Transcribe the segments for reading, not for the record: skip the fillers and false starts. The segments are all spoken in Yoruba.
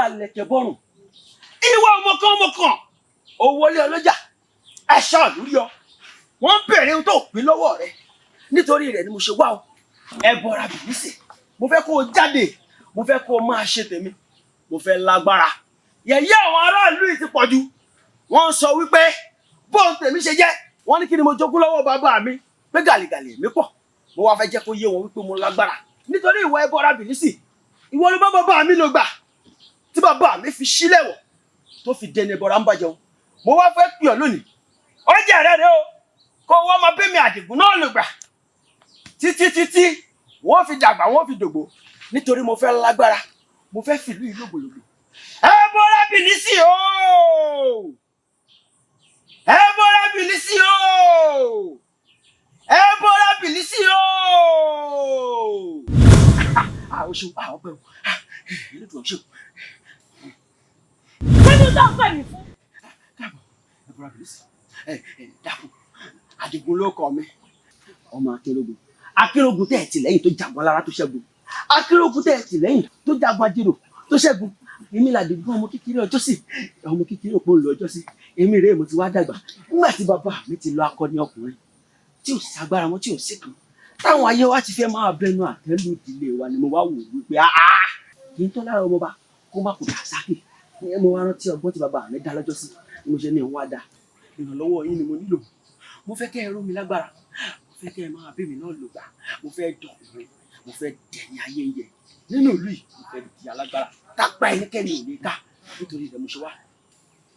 Lẹ̀kẹ̀ bọ́rùn. Ìwọ ọmọkan ọmọkan owó lé ọlọ́jà ẹ̀ṣọ́ lórí ọ. Wọ́n bèrè ohun tó pín lọ́wọ́ rẹ. Nítorí rẹ̀ ni mo ṣe wá o. Ẹ bọra bìlísì. Mo fẹ́ kó o jáde. Mo fẹ́ kó o máa ṣe tèmi. Mo fẹ́ lágbára. Yẹ̀yẹ́ àwọn aráàlú yìí ti pọ̀ jù. Wọ́n sọ wípé bóun tèmi ṣe jẹ́. Wọ́n ní kí ni mo jogún lọ́wọ́ bàbá mi pé gàlìgàlì mi pọ̀. Mo wá fẹ́ jẹ́ kó yé wọn wípé mo lágbára. Nítorí ìwọ ẹbọra bìlísì, ìwọ ló bá bàbá mi lò gbà tí bàbá mi fi sílẹ̀ wọ̀ tó fi dẹni ẹbọra ń bàjẹ́ wọn. Mo wá fẹ́ pè ọ́ lónìí. Ọjà rẹ rẹ o, kó wọ́n máa bẹ́ mi Àdìgún náà lò gbà títí títí wọ́n fi dàgbà, wọ́n fi dògbò, nítorí mo fẹ́ lágbára, mo fẹ́ fìlú yìí lògbòlògbò. Ẹbọra bìlísì o, ẹbọra bìlísì o, ẹbọra bìlísì o. Ah, o ṣeun, ah, ọpẹ́ o, ah, Elédùà, o ṣeun. Kí ni tó ń pè mí fún? Káàbọ̀, ẹbọra bìlísì. Ẹ ẹ dákun, Àdìgún ló kọ mi, ọmọ Akérògùn. Akérògùn tẹ̀ tì lẹ́yìn tó jagun alára tó ṣẹ́gun. Akérògùn tẹ̀ tì lẹ́yìn tó jagun ajérò tó ṣẹ́gun. Èmi làdìgún, ọmọ kékeré ọjọ́ sí, ọmọ kékeré òpó ń lọ ọjọ́ sí. Èmi rèé, mo ti wá dàgbà. Nígbà tí bàbá mi ti lọ, akọni ọkùnrin tí ò ságbára wọn, tí ò sí kan táwọn ayé wa ti fẹ́ máa bẹnu àtẹ́lù ìdílé wa, ni mo wá wò wípé áá kì í tọ́ lára ọmọba kó má kó dà sákè. Mo wá rántí ọgbọ́n tí bàbá mi dá lọ́jọ́ sí ni mo ṣe ní ìwọ́n á dà. Ìrànlọ́wọ́ yín ni mo nílò. Mo fẹ́ kẹ́ ẹ ró mi lágbára. Mo fẹ́ kẹ́ ẹ máa bí mi náà lò gbà. Mo fẹ́ dọkùnrin, mo fẹ́ dẹni ayé ń yẹ nínú ìlú yìí. Mo fẹ́ di alágbára tápá ẹnikẹ́ni ò ní ká. Nítorí rẹ̀ mo ṣe wá.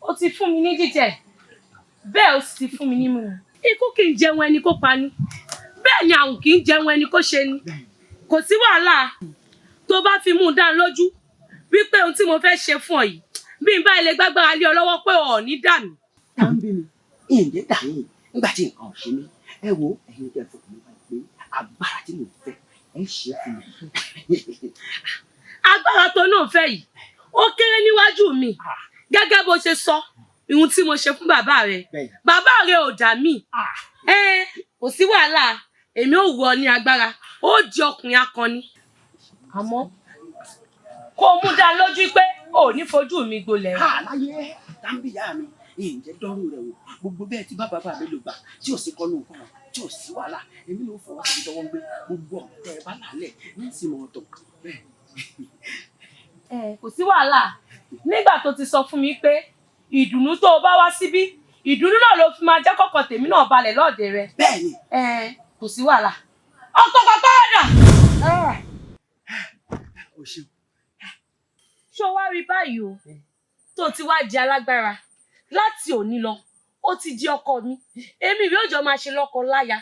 Ó ti fún mi ní jíjẹ, bẹ́ẹ̀ ó sì ti fún mi ní mímu. Ikú kì í jẹun ẹni kó pa ni, bẹ́ẹ̀ ni àrùn kì í jẹun ẹni kó ṣe ni. Kò sí wàhálà, tó bá fi mú un dá lójú wípé ohun tí mo fẹ́ ṣe fún ọ yìí, bí n bá ilé gbágbára lé ọ lọ́wọ́ pé ọ̀ ní dà mí. Tá ń bí mi ìǹdè dà yín nígbà tí nǹkan ò ṣe mí. Ẹ wo, ẹ̀yin tẹ́ fọkàn mi balẹ̀ pé agbára tí mò ń fẹ́, ẹ ṣe é fún mi. Agbára tó náà fẹ́ yìí, ó kéré níwájú mi. Gẹ́gẹ́ bó ṣe sọ ihun tí mo ṣe fún bàbá rẹ, bàbá rẹ ò dà mí. Ẹ kò sí wàhálà, èmi ò wọ ní agbára, ó di ọkùnrin akọni, àmọ́ kó o mú dá lójú pé ò ní fojú mi gbolẹ̀ o. Láyé tá ń bí ìyá mi, ǹjẹ́ dọ́rùn rẹ̀ wò. Gbogbo bẹ́ẹ̀ tí bá bàbá mi lò gbà tí ò sí kọ́nù nǹkan, tí ò sí wàhálà, èmi ló fọwọ́ sí tọwọ́ ń gbé gbogbo ọ̀nà tẹ́ ẹ bá làálẹ̀ ní ìsinmi ọ̀tọ̀ bẹ́ẹ̀. Ẹ kò sí wàhálà. Nígbà tó ti sọ fún mi pé ìdùnnú tó o bá wá síbí, ìdùnnú náà ló fi máa jẹ́ kọ́kọ́ tèmi náà balẹ̀ lọ́ọ̀dẹ̀ rẹ. Bẹ́ẹ̀ni. Ẹ kò sí wàhálà, ọkọ̀ kọ̀ọ̀kan ọ̀dà. O ṣeun. Ṣé o wá rí báyìí o, tó ti wá di alágbára, láti òní lọ ó ti di ọkọ mi. Èmi rí òjò máa ṣe lọ́kọ láya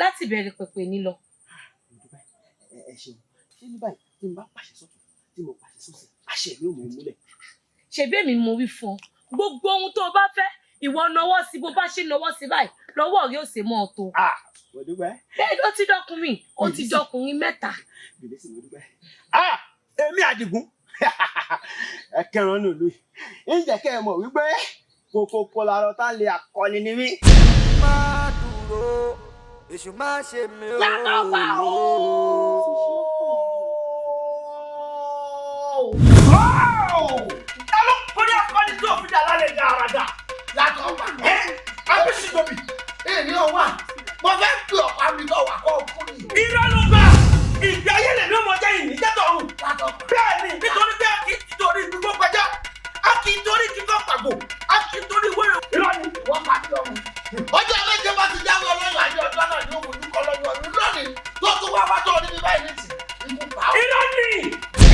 láti bẹ̀rẹ̀ pẹ̀pẹ̀ ní lọ. Ẹ ṣeun. Ṣé ní báyìí, tí n bá pàṣẹ sọ́tún, tí mo pàṣẹ sósì, àṣẹ mi ò mọ̀ múlẹ̀? Ṣebí èmi mo wí fún ọ, gbogbo ohun tó o bá fẹ́, ìwọ nawọ́ sí. Bó bá ṣe nawọ́ sí báyìí lọ́wọ́ rí ó ṣe mọ́ ọ tó. Mo dúpẹ́. Bẹ́ẹ̀ ló ti dọkùnrin, ó ti dọkùnrin mẹ́ta. Bìlẹ̀ sí, mo dúpẹ́. Èmi Àdìgún, ẹ kẹran nílùú yìí, ń jẹ́ kẹ́ ẹ mọ̀ wípé kòkòkò làrọ̀ tá lè akọni ni mí. Má dúró, èṣù má ṣe mí o. Látọ̀pá o. Ta ló kọrí akọni tó fi dà lálẹ́ gàràgà? Látọ̀pá. Abísígbòmí, èmi ò wà. Mo fẹ́ pè ọ̀pá mi tó wà kọ́ fún mi. Irọ́ ló gbà. Ìgbé ayé lè ní ọmọ jẹ́ ìní jẹ́tọ̀ ọ̀run. Bẹ́ẹ̀ ni, nítorí pé a kì í torí gbígbó kọjá, a kì í torí kíkọ́ pàgbò, a kì í torí wẹ́rẹ́. Irọ́ ni. Wọ́n pa mí lọ́rùn. Ọjọ́ méje bá ti jáwé ọlọ́yọ̀ ayé, ọjọ́ náà ni ó fojú kọ lọ́yọ̀ ọdún lónìí tó tún wá wá tó ní bí báyìí nìsín. Ikú pa ọ́. Irọ́ ni.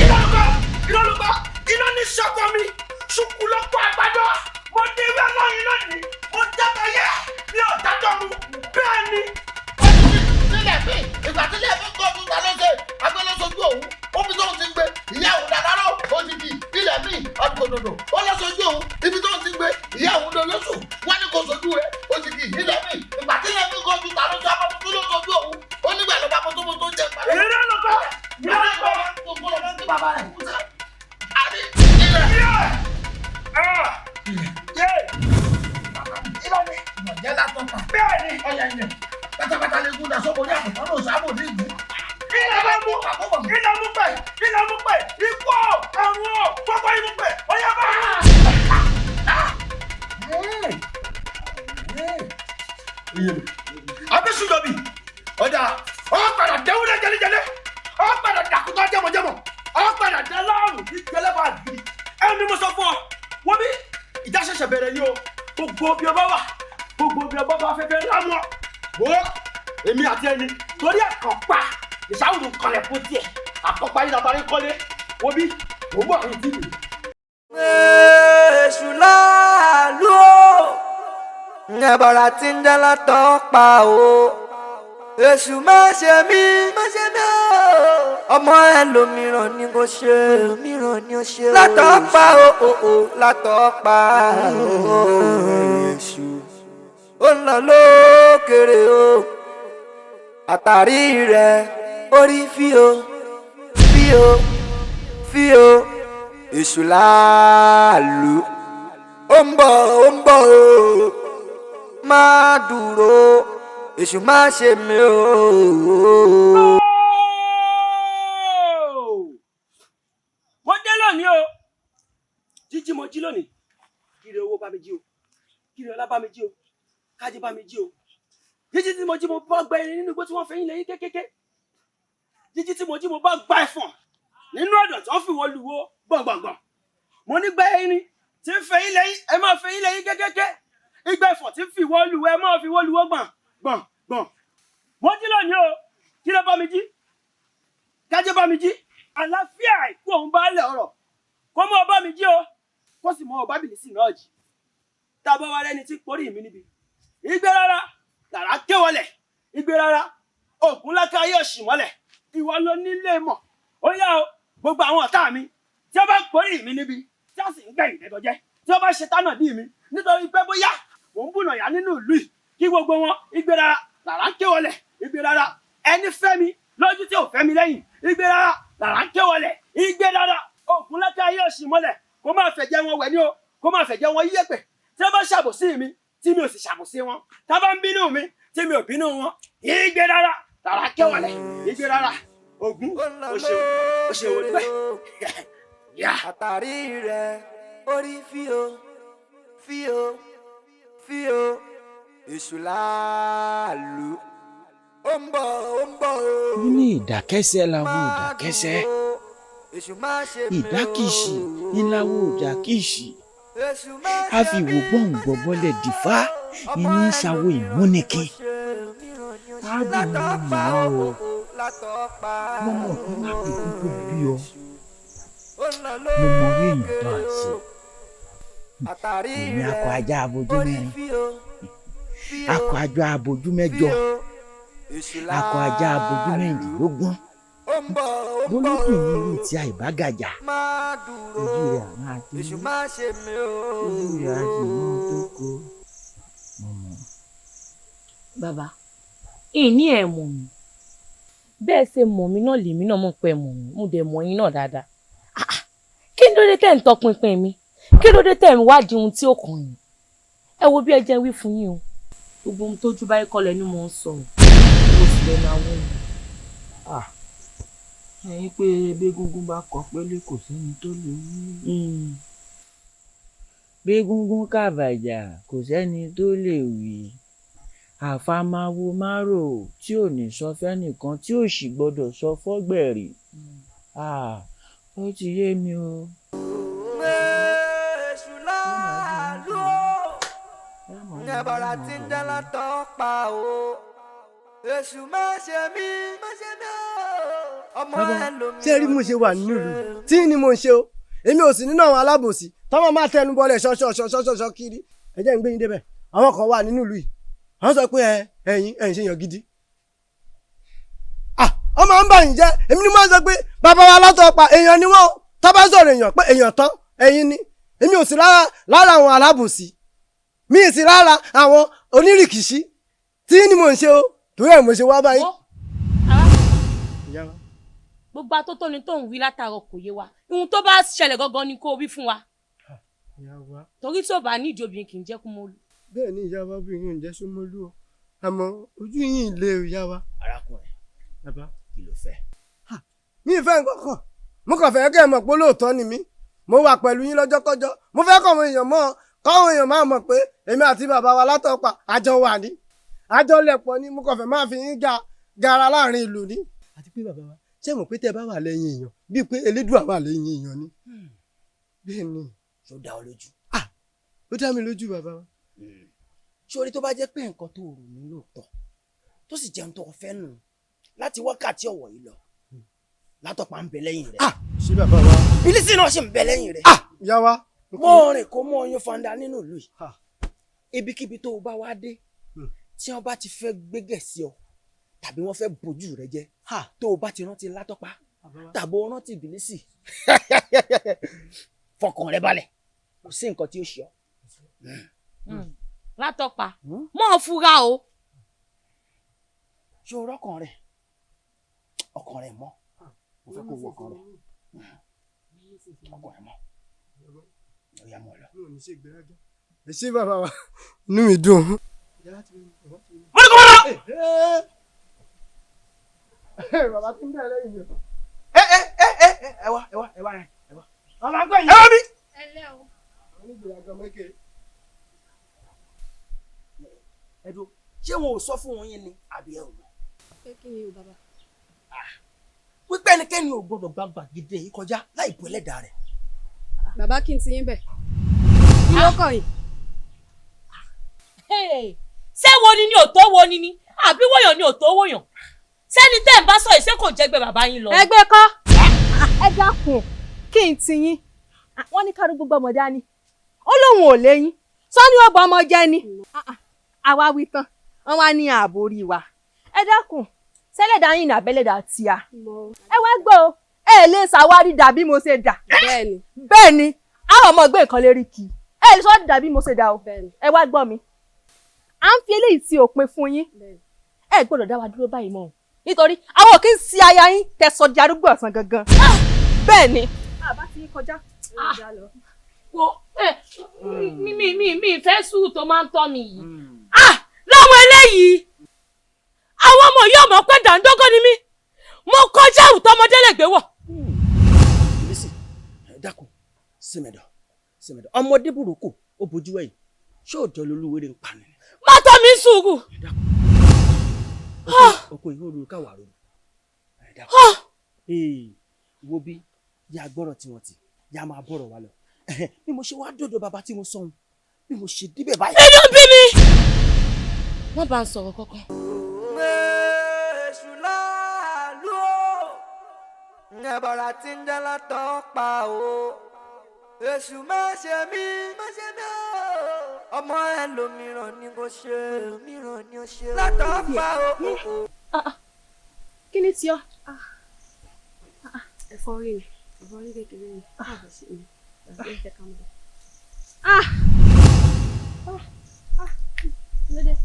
Irọ́ ló gbà. Irọ́ ló gbà. Iná ní sọ́kọ mi. Ṣùkú ló kọ́ àgbàdo. Mo dé ìwé ọlọ́yin lónìí. Mo jábọ̀ yẹ. Mi ò dájọ́ mu. Bẹ́ẹ̀ ni. Nílẹ̀ mí, ìgbà tí ilẹ̀ mi ń gbọ́dún ta ló ṣe agbélóṣojú òun, omi tóun ti ń gbé ìyá òun dàdáró odidi. Ilẹ̀ mi ọdún ó lọ sojú òun, ibi tóun ti ń gbé ìyá òun lọ lóṣù, wọ́n ní kò sojú rẹ̀ odidi. Ilẹ̀ mi, ìgbà tí ilẹ̀ mi ń gbọ́dún ta ló ṣe abọ́ tuntun ló sojú òun, ó nígbà ló bá mọ́tòmọ́tò jẹ pẹ̀lú. Irọ́ ló gbà. Irọ́ ló gbà. Gbogbo lọ sí bàbá rẹ̀ kú sẹ́. Àní ilẹ̀. Irọ́ ni. Ìmọ̀jẹ́ látọ̀ pa. Bẹ́ẹ̀ ni. Ọ̀yà ilẹ̀ pátápátá lè gún dasọ́ borí àmọ̀tán náà sábò ní ìlú. Ilẹ̀ bá mú, ilẹ̀ mú pẹ̀, ilẹ̀ mú pẹ̀, ikú ọ̀, àrùn ọ̀, gbogbo imú pẹ̀, ọ̀yá bá. Abẹ́sùjọ́bì, ọjà, ọ padà dẹ́wúrẹ́ jẹlẹ́jẹlẹ́, ọ padà dàkútọ́ jẹmọ̀jẹmọ̀, ọ padà dẹ láàrùn ní jẹlẹ́bà gidi. Ẹni mo sọ fún ọ, wọ́n bí ìjà ṣẹ̀ṣẹ̀ bẹ̀rẹ̀ ni o, gbogbo bí ọba wà, gbogbo bí ọba bá fẹ́fẹ́ lámọ́, wo èmi àti ẹni torí àkànpá ìṣàwùrù kanlẹ̀ fún tiẹ̀, àkànpá yìí látàrí kọ́lé, wọ́n bí mò ń bọ̀ ní tìlù. Èṣù láàlú o, ẹ̀bọ̀rà tí ń jẹ́ látọ̀ pa o. Èṣù má ṣe mí, má ṣe mí o. Ọmọ ẹlòmíràn ni kò ṣe, ẹlòmíràn ni ó ṣe. Látọ̀ pa o, o, o, látọ̀ pa o. Èṣù ó ń lọ lókèrè o. Àtàrí rẹ̀ orí fío, fío, fío. Èṣù láàlú ó ń bọ̀, ó ń bọ̀ o. Má dúró, èṣù má ṣe mí o. Mo dé lónìí o, jíjí mo jí lónìí, kiri owó bá mi jí o, kiri ọlá bá mi jí o, kájí bá mi jí o. Jíjí tí mo jí mo bá gba irin nínú igbó tí wọ́n fẹ́ yín lẹ́yìn kékeré. Jíjí tí mo jí mo bá gba ẹ̀fọ̀n nínú ọ̀dọ̀ tí wọ́n fi wọ́n luwo gbọ̀ngbọ̀ngbọ̀n. Mo ní gba irin tí ń fẹ́ yín lẹ́yìn, ẹ máa fẹ́ yín lẹ́yìn kékeré. Igba ẹ̀fọ̀n tí ń fi wọ́n luwo, ẹ máa fi wọ́n luwo gbọ̀n gbọ̀n gbọ̀n. Mo jí lónìí o, kí ló bá mi jí? Kájé bá mi jí. Àlàáfíà ìkú òun bá lẹ̀ ọ̀rọ̀. Kó mọ́ ọba mi jí o, kó sì mọ́ ọba bìlísì náà jí. Tá a bá wá rẹ́ni tí porí mi níbi. Igbe rárá, làrá ké wọlẹ̀. Igbe rárá, ògùn lákà yóò ṣì mọ́lẹ̀. Ìwọ ló nílé mọ̀. Ó yá o, gbogbo àwọn ọ̀tá mi tí ó bá porí mi níbi, tí ó sì ń gbẹ̀yìn lẹ́dọ̀jẹ́, tí ó bá ṣe tánà dí mi, nítorí pé bóyá mò ń bùnà yá nínú ìlú yìí, kí gbogbo wọn igbe rárá, làrá ké wọlẹ̀. Igbe rárá, ẹni fẹ́ mi lójú tí ò fẹ́ mi lẹ́yìn. Igbe rárá, làrá ké wọlẹ̀. Igbe rárá, ògùn lákà yóò ṣì mọ́lẹ̀. Kó má fẹ̀jẹ̀ wọn wẹ̀ ní o, kó má fẹ̀jẹ̀ wọn yíyẹ̀pẹ̀. Tí ó bá ṣàbòsí mi, tí mi ò sì ṣàbòsí wọn, tá bá ń bínú mi, tí mi ò bínú wọn. Igbe rárá, làrá ké wọlẹ̀. Igbe rárá, ògùn, o ṣeun, o ṣeun olùgbẹ́. Àtàrí rẹ̀ orí fío, fío, fío. Èṣù láàlú ó ń bọ̀, ó ń bọ̀ o. Ó ní ìdákẹ́sẹ́ làwọn ìdákẹ́sẹ́, Èṣù má ṣe mí o. ìdákìsì ńláwó ìdákìsì. Èṣù má A ṣe fi mí. ìwò gbọ̀ngbọ̀ bọ́lẹ̀ dìfá, Ọmọ ìní ìṣàwọ̀ ìmúnikin. Látọ̀ pa Ábùn o, mọ́ ọ. látọ̀ pa Mo mọ̀ pé lákòókò tó bí ọ, ó ń lọ mo mọ orí èèyàn tó lókèrè à ń ṣe. o. Àtàrí Èmi akọ rẹ̀ ajá abojú orí mẹ́rin, fío, fío, akọ ajá abojú mẹ́jọ, fío. Èṣù akọ ajá abojú láàlú mẹ́rìndínlógún. ó ń bọ̀, ó ń bọ̀ Bólóbìnrin irú o. tí àìbágàjà, Má dúró, ojú rẹ̀ àwọn àti èṣù má ṣe mí o. ojú rẹ̀ á sì mọ́ tó kó. Mo mọ̀. Bàbá, ìní ẹ̀ mọ̀ mí. Bẹ́ẹ̀ ṣe mọ̀ mí náà lèmi náà mọ̀ pé ẹ mọ̀ mí, mo dẹ̀ mọ̀ yín náà dáadáa. Ah, ah, kí ló dé tẹ̀ ń tọpinpin mi? Kí ló dé tẹ̀ ń wádìí ohun tí ó kàn yín? Ẹ wo bí ẹ jẹ́ wí fún yín o. Gbogbo ohun tójú báyìí kọ́ lẹ́nu mò ń sọ o. Mo sì lẹ́nu àwọn ohun. Ẹ̀yin pé bégúngún bá kọ pélé kò sẹ́ni tó lè wí. Bégúngún kàbàjà kò sẹ́ni tó lè wí. Àfàmàwò márò tí ò ní sọ fẹ́nìkan tí ò sì gbọ́dọ̀ sọ fọ́gbẹ̀rì. Ó ti yé mi o. Èṣù láàlú o, ẹ̀bọ̀rà tí ń jẹ́ látọ̀ pa o. Èṣù má ṣe mí, má ṣe mí o. Ọmọ Bàbá, ẹlòmíràn ṣé rí bí mo ṣe wà nínú ìlú tí ni mo ń ṣe o, èmi ò sì nínú àwọn alábòsí tọ́mọ máa tẹnu bọ́lẹ̀ ṣọṣọṣọṣọṣọ kiri. Ẹ jẹ́ ń gbé yín débẹ̀. Àwọn kan wà nínú ìlú yìí, àwọn sọ pé ẹ ẹ̀yin ẹ̀yin ṣe yàn gidi. Ah, ọmọ ń bà yín jẹ́. Èmi ni mo sọ pé bàbá wa látọ̀ pa èèyàn ni wọ́n o. Tá bá sọ̀rọ̀ èèyàn pé èèyàn tán ẹ̀yin ni. Èmi ò sí lára àwọn alábòsí, mi ì sí lára àwọn onírìkìṣí tí ni mo ń ṣe o, torí ẹ̀ mo ṣe wá báyìí. Wo, Ìyá wa. gbogbo atótóni tó ń wí látàárọ̀ kò yé wa. Ohun tó bá ṣẹlẹ̀ gangan ni kó o wí fún wa. Ìyá wa. Torí tí ò bá nídìí obìnrin kì í jẹ́ kó mọ́ olú. Bẹ́ẹ̀ ni ìyá wa, obìnrin ò jẹ́ Ṣómólú o, àmọ́ ojú yìí lé o, ìyá wa. Arákùnrin, Bàbá. kì Kí ló fẹ́? Mi ì fẹ́ nǹkan kan, mo kàn fẹ́ kẹ́ ẹ mọ̀ pé lóòótọ́ ni mí. Mo wà pẹ̀lú yín lọ́jọ́kọ́jọ́. Mo fẹ́ kọ́ àwọn èèyàn mọ̀, káwọn èèyàn máa mọ̀ pé èmi àti bàbá wa Látọ̀pá àjọ wà ní, àjọ lẹ̀pọ̀ ni. Mo kàn fẹ́ máa fi yín ga gara láàrin ìlú ni. Àti pé bàbá wa, ṣé mọ̀ pé tẹ́ bá wà lẹ́yìn èèyàn, bíi pé Elédùà wà lẹ́yìn èèyàn ni? Bẹ́ẹ̀ ni. Ṣó dá ọ lójú? Ó dá mi lójú, bàbá wa. Sórí, tó bá jẹ́ pé nǹkan tó rò ní lóòótọ́, tó sì jẹun tó fẹ́ nù, láti wákàtí ọ̀wọ̀ yìí lọ, Látọ̀pá ń bẹ lẹ́yìn rẹ̀. Ṣé bàbá wa. Bílísì náà sì ń bẹ lẹ́yìn rẹ̀. Yá wa. Mọ́ rìn kó mọ́ ọyún fanda nínú ìlú yìí. Ibikíbi tó o bá wá dé, tí wọ́n bá ti fẹ́ gbégẹ̀ sí ọ tàbí wọ́n fẹ́ bójú rẹ jẹ́, tó o bá ti rántí Látọ̀pá tàbí o rántí Bílísì, fọkàn rẹ balẹ̀, kò sí nǹkan tí ó ṣe ọ́. Látọ̀pá, mọ́ ọ fura o. Ṣé o rọ́kàn rẹ? Ọkàn rẹ mọ́. Mo fẹ́ kó wo ọkàn rẹ. Ọkàn rẹ mọ́. Ó yá, mọ́ ọ lọ. Ẹ ṣé bàbá wa, inú mi dùn. Mo ní kó mọ́ lọ. Bàbá tí ń bẹ̀rẹ̀ lẹ́yìn mi. Ẹ ẹ ẹ ẹ ẹ wá, ẹ wá, ẹ wá, ẹ wá. Bàbá ń gbẹ̀yìn. Ẹ wá mi. Ẹ lẹ́ o. Ẹ dúró, ṣé wọn ò sọ fún wọn yín ni àbí ẹ ò mọ̀? Pé kí ni o, bàbá? Wípé ẹnikẹ́ni ò gbọdọ̀ gba gbàgede yìí kọjá láì bọ́ ẹlẹ́dàá rẹ̀. Bàbá, kí n ti yín bẹ̀? Kí ló kàn yín? Ṣé wo ni ni ò tó wo ni ni, àbí wòyàn ni ò tó wòyàn? Sẹ́ni tẹ́ ń bá sọ yìí, ṣé kò jẹ́gbẹ́ bàbá yín lọ? Ẹgbẹ́ kọ́, ẹ dákun, kí n ti yín? Wọ́n ní kárú gbogbo ọmọ dání, ó lóun ò léyìn, sọ́ni ó bọ ọmọ jẹ́ ni. Àwa wí tán, wọ́n wá ní ààbò orí wa. Ẹ dákun, sẹ́lẹ̀dá yín ní abẹ́lẹ̀dá tíya? Ẹ wá gbọ́ o, ẹ lè ṣàwárí dà bí mo ṣe dà. Bẹ́ẹ̀ni. Bẹ́ẹ̀ ni, àwọn ọmọ gbé nǹkan lérí kì í. Ẹ lè sọ dà bí mo ṣe dà o. Ẹ wá gbọ́ mi, à ń fi eléyìí tí òpin fún yín. Ẹ gbọ́dọ̀ dá wa dúró báyìí mọ́ o, nítorí àwọn kì í ṣe aya yín tẹ̀sọ̀ di arúgbó ọ̀sán gangan. Bẹ́ẹ̀ ni. Àbá ti kọjá. Wo ẹ, mi fẹ́ sùúrù tó máa ń tọ́ mi yìí. Láwọn eléyìí, àwọn ọmọ yìí ọmọ pé dàńdógó ni mí, mo kọjá àwùjọ ọmọdé lè gbé wọ̀. Bílísì, ẹ dákun, símẹ̀dọ̀ símẹ̀dọ̀, ọmọdé burúkú ó bojú ẹ̀yìn, ṣé òjò lolúwere ń pa ni? Má tọ́ mi sùúrù. Oko ìhó ru káwà ro. Ẹ dákun, ee, wo bí yà gbọ́rọ̀ tí wọ́n ti yà máa bọ̀rọ̀ wa lọ. Bí mo ṣe wá dòdò bàbá tí mo sọ̀hún, bí mo ṣe débẹ̀ báyìí. Inú bí mi. Wọ́n bá ń sọ̀rọ̀ kankan. Èṣù láàlú o, ẹ̀bọ̀rà tí ń jẹ́ látọ̀ pa o. Èṣù má ṣe mí, má ṣe mí o. Ọmọ ẹlòmíràn ni kò ṣe, ẹlòmíràn ni ó ṣe. Látọ̀ pa o. Kí ni tí ọ? Ẹ̀fọ́rí ni, ẹ̀fọ́rí kékeré ni. Bàbá ṣe mi. Bàbá ń jẹ́ ká mọ̀. Lóde.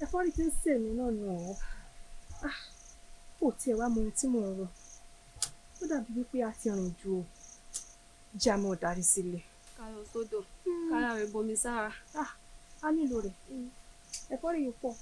Ẹ̀fọ́rí tí ń sè mí náà ni ọ̀hún. Kò tiẹ̀ wá mọ ohun tí mò ń rò. Ó dàbí wípé a ti rìn ju o. Jẹ́ àmọ́ ọ̀darí sílé. Ká lọ sódò, kára rẹ̀ bomi sára. A nílò rẹ̀. Ẹ̀fọ́rí yìí pọ̀.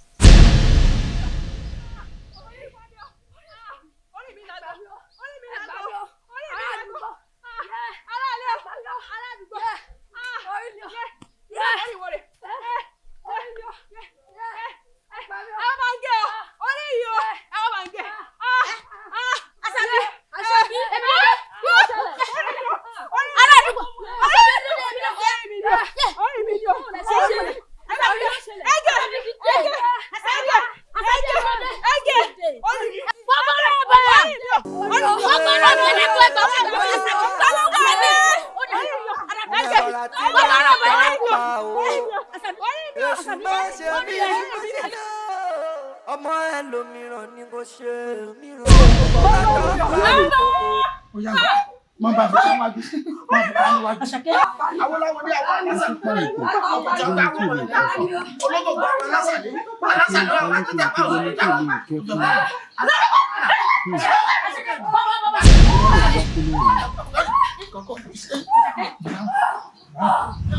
Ẹ̀bọ̀rà tí ń jẹ́ látọ̀ pa o. Èṣù má ṣe mí, ọmọ ẹlòmíràn ni kò ṣe, ẹlòmíràn. Látọ̀ pa o. Ó yá, má bàa fi káwájú, má fi káwájú. Awolowo ní àwọn alásà. Àwọn ìjọba àwọn ológun àwọn alásà ní. Alásà ní àwọn akíjà bá wọn níjà wọn. Kí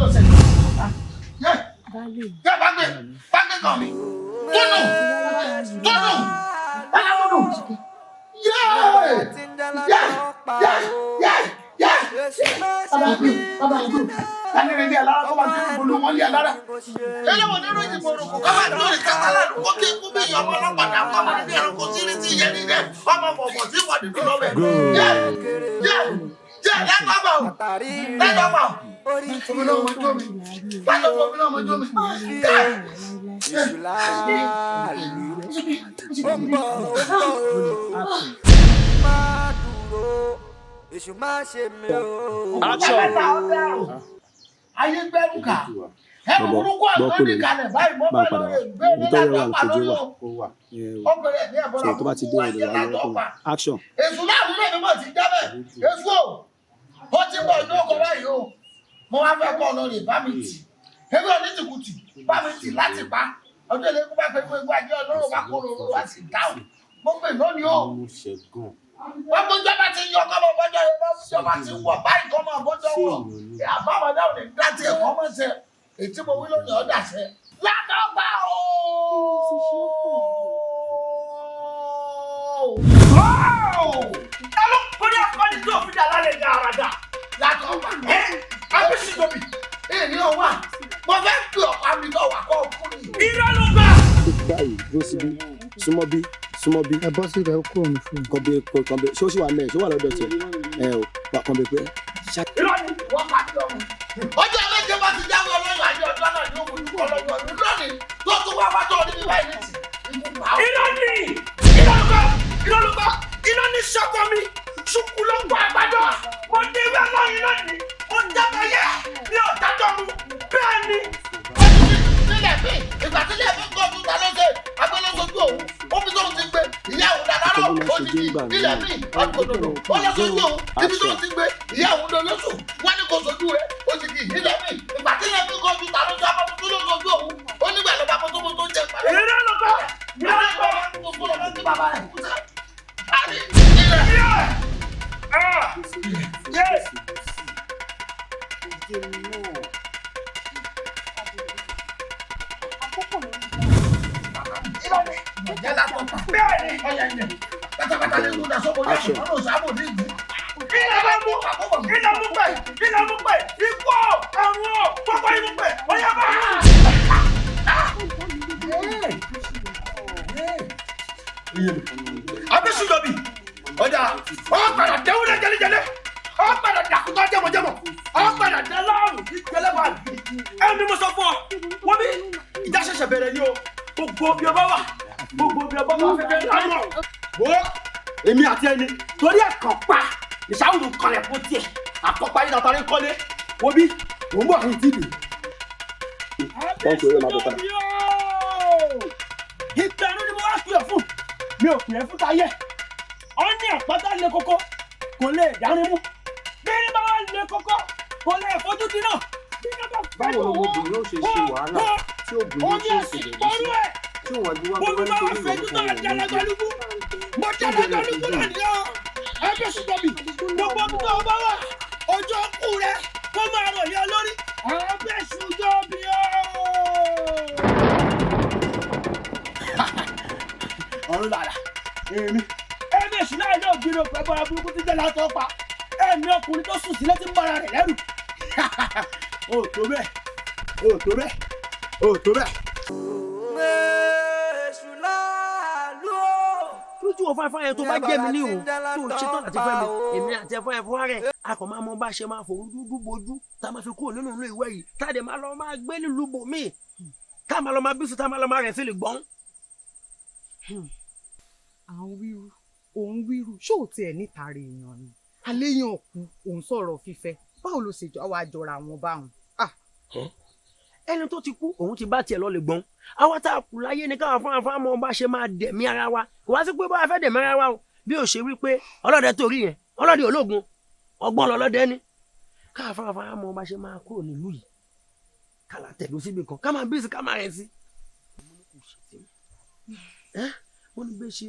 ló ṣe? Yẹ bá gbé, bá gbé kàn mí. Túnú. Tọ́nù alámọ̀nù yéé yé yé yé yé bàbá mi bàbá mi tani rẹ̀ ní alára kó bá ti bolú wọn ní alára. Ẹlẹ́wọ̀n nínú ìdìbò òrùkù kọ́ máa lórí kátàlá kó kí ikú bí ìyá ọmọ ọlọ́pàá kọ́ máa ní ẹranko sí ní ti ìyẹn ní ilẹ̀ ọmọ bọ̀bọ̀ sí wà nínú lọ́bẹ̀. Yé yé yé lẹ́gbàgbà o lẹ́gbàgbà o. Omi náà mọ ijó mi. Látọ̀ omi náà mọ ijó mi. Èṣù má ṣe mí o. Action. Ayé gbẹ́rù ká. Ẹnu burúkú àgbọ̀n ní kalẹ̀ báyìí mọ́ bá lórí ìgbé ní látọ̀ pa lórí o. Ó pèrè ní ẹ̀bọ̀n So tó bá ti dé ọ̀dọ̀ wa yọ kó action. Èṣù láàrú náà ni mo ti jábẹ̀. Èṣù o, ó ti bọ̀ ní ọkọ̀ báyìí o. Mo wá fẹ́ kọ́ lórí bá mi tì. Ewé onítìkùtì bá mi tì láti pa. Ọjọ́ ilé ikú bá pé gbogbo ajé ọlọ́run bá kóró oró wá sí dáhùn. Mo pè lónìí o. Wọ́n gbójú ọba ti yọ kọ́mọ bọ́jọ́ yẹn bá gbójú ọba ti wọ̀ báyìí kọ́mọ bọ́jọ́ wọ̀. Àbámọ̀dá ò ní dá tiẹ̀ kọ́mọ ṣe. Ètí mo wí lónìí ọ̀dà ṣe. Látọ̀gbà o! Ta ló kọrí akọni tó fi dà lálẹ́ gàràgà? Látọ̀gbà. Abísídòbí. Èmi ò wà. Mo fẹ́ pè ọ̀pá mi lọ wà kọ́ fún mi. Irọ́ ló gbà. Báyìí dúró síbí súnmọ́ bí súnmọ́ bí. Ẹ bọ́ sí ibẹ̀ kúrò ní fún mi. Kàn bí kàn bí ṣé ó sì wà mẹ́ẹ̀ ṣé ó wà lọ́dọ̀ tiẹ̀ ẹ o wà kàn bí pé. Irọ́ ni wọ́n pa mí lọ́mọ. Ọjọ́ ẹlẹ́jẹ̀ bá ti jáwé ọlọ́yọ̀ àjọ ọjọ́ náà ní òkú ikú ọlọ́yọ̀ ọdún lónìí tó tún wá wá tó ọdún bíbá yìí nìtì. Ikú pa ọ́. Irọ́ ni irọ́ ló gbà irọ́ ló gbà iná ní sọ́kọ mi ṣùkú ló gbọ́ àgbàdo mo dé ìwé ọlọ́yin lónìí mo dábàá yẹ mi ò dájọ́ mu bẹ́ẹ̀ ni. Sílẹ̀ bí ìgbà sílẹ̀ bí gbọ́dún ta ló ṣe agbélóṣojú òun ó fi tóun ti gbé ìyá òun dáná lọ òjijì ilẹ̀ bí ọ̀gbọ̀dọ̀dọ̀ ó lọ sójú òun ibi tóun ti gbé ìyá òun lọ lóṣù wọ́n ní kò sójú rẹ̀ òjijì ilẹ̀ bí ìgbà sílẹ̀ bí gbọ́dún ta ló ṣe agbélóṣojú lóṣojú òun ó nígbà ló bá mọ́tò mọ́tò jẹ pẹ̀lú. Irọ́ ló gbà irọ́ ló gbà. Yes. Abísídòbí ọjà ọ padà dẹ́wúrẹ́ jẹlẹjẹlẹ ọ padà dàkútọ̀ jẹmọjẹmọ ọ padà dẹ láàrú jẹlẹbà ẹni mo sọ fún ọ wọ́n bí ìjà ṣẹ̀ṣẹ̀ bẹ̀rẹ̀ ni o gbogbo bí ọba wà gbogbo bí ọba wà fẹ́fẹ́ lánàá wo èmi àti ẹni torí ẹ̀kàn pa ìṣàwùrù kanlẹ̀ fún tiẹ̀ àkọ́pá yìí látàrí kọ́lé wo bí mò ń bọ̀ ní tìbí. Wọ́n fi eré máa bọ̀ padà. Ìtẹ̀rù ni mo wá pè ọ́ fún mi ò pè é fún tayé ọ ní àpáta le koko kò lè dárin mú bí ní bá wà le koko kò lè fojú di náà. Báwo ni obìnrin ó ṣe ṣe wàhálà tí obìnrin tí ó ṣe lè ṣe tí òun àti wá Bọ́lú gbọ́dọ̀ bá wà nítorí fẹ́jú ìrònú náà kan òun jalagalúgbú mo jalagalúgbú náà ní ọ Abísídòbí gbogbo ibi tó o bá wà ọjọ́ kú rẹ kó máa rọ̀ lé ọ lórí Abísídòbí o. Ọ̀run làrà èmi ẹ̀mí èṣù náà ní ògiri òpè bọ́ra burúkú tí jẹ́ látọ̀ pa ẹ̀mí ọkùnrin tó sùn sílẹ̀ tí ń bára rẹ̀ lẹ́rù o tó bẹ́ẹ̀ o tó bẹ́ẹ̀ o tó bẹ́ẹ̀. Èṣù láàlú o. Lójú wo fáfá yẹn tó bá jẹ́ mi ní o tó ṣe tán àti fẹ́ mi èmi àti ẹ̀fọ́ ẹ̀fọ́ rẹ̀ a kò máa mọ bá ṣe máa fòrú dúdú bojú tá a máa fi kúrò nínú ìlú ìwé yìí tá a dẹ̀ máa lọ máa gbé nílùú bòmíì tá a máa lọ máa bísí tá a máa lọ máa rẹ̀ sí lè gbọ́n. À ń wíru òun wíru ṣó ò tiẹ̀ nítara èèyàn ni aléyàn kú òun sọ̀rọ̀ fífẹ́ báwo ló ṣe wá jọra wọn báwọn. Ẹni tó ti kú òun ti bá tiẹ̀ lọ lè gbọ́n àwa tá a kù láyé ni káwa fúnra fúnra mọ bá ṣe máa dẹ̀mí ara wa kò wá sí pé bá a fẹ́ dẹ̀mí ara wa o bí ó ṣe wí pé ọlọ́dẹ tó rí yẹn ọlọ́dẹ ológun ọgbọ́n lọ́lọ́dẹ ni káwa fúnra fúnra mọ bá ṣe máa kúrò nílùú yìí kálá tẹ̀dó síbi kan ká máa bísí ká máa rẹ̀ sí. Wọ́n ní bẹ́ẹ̀ ṣe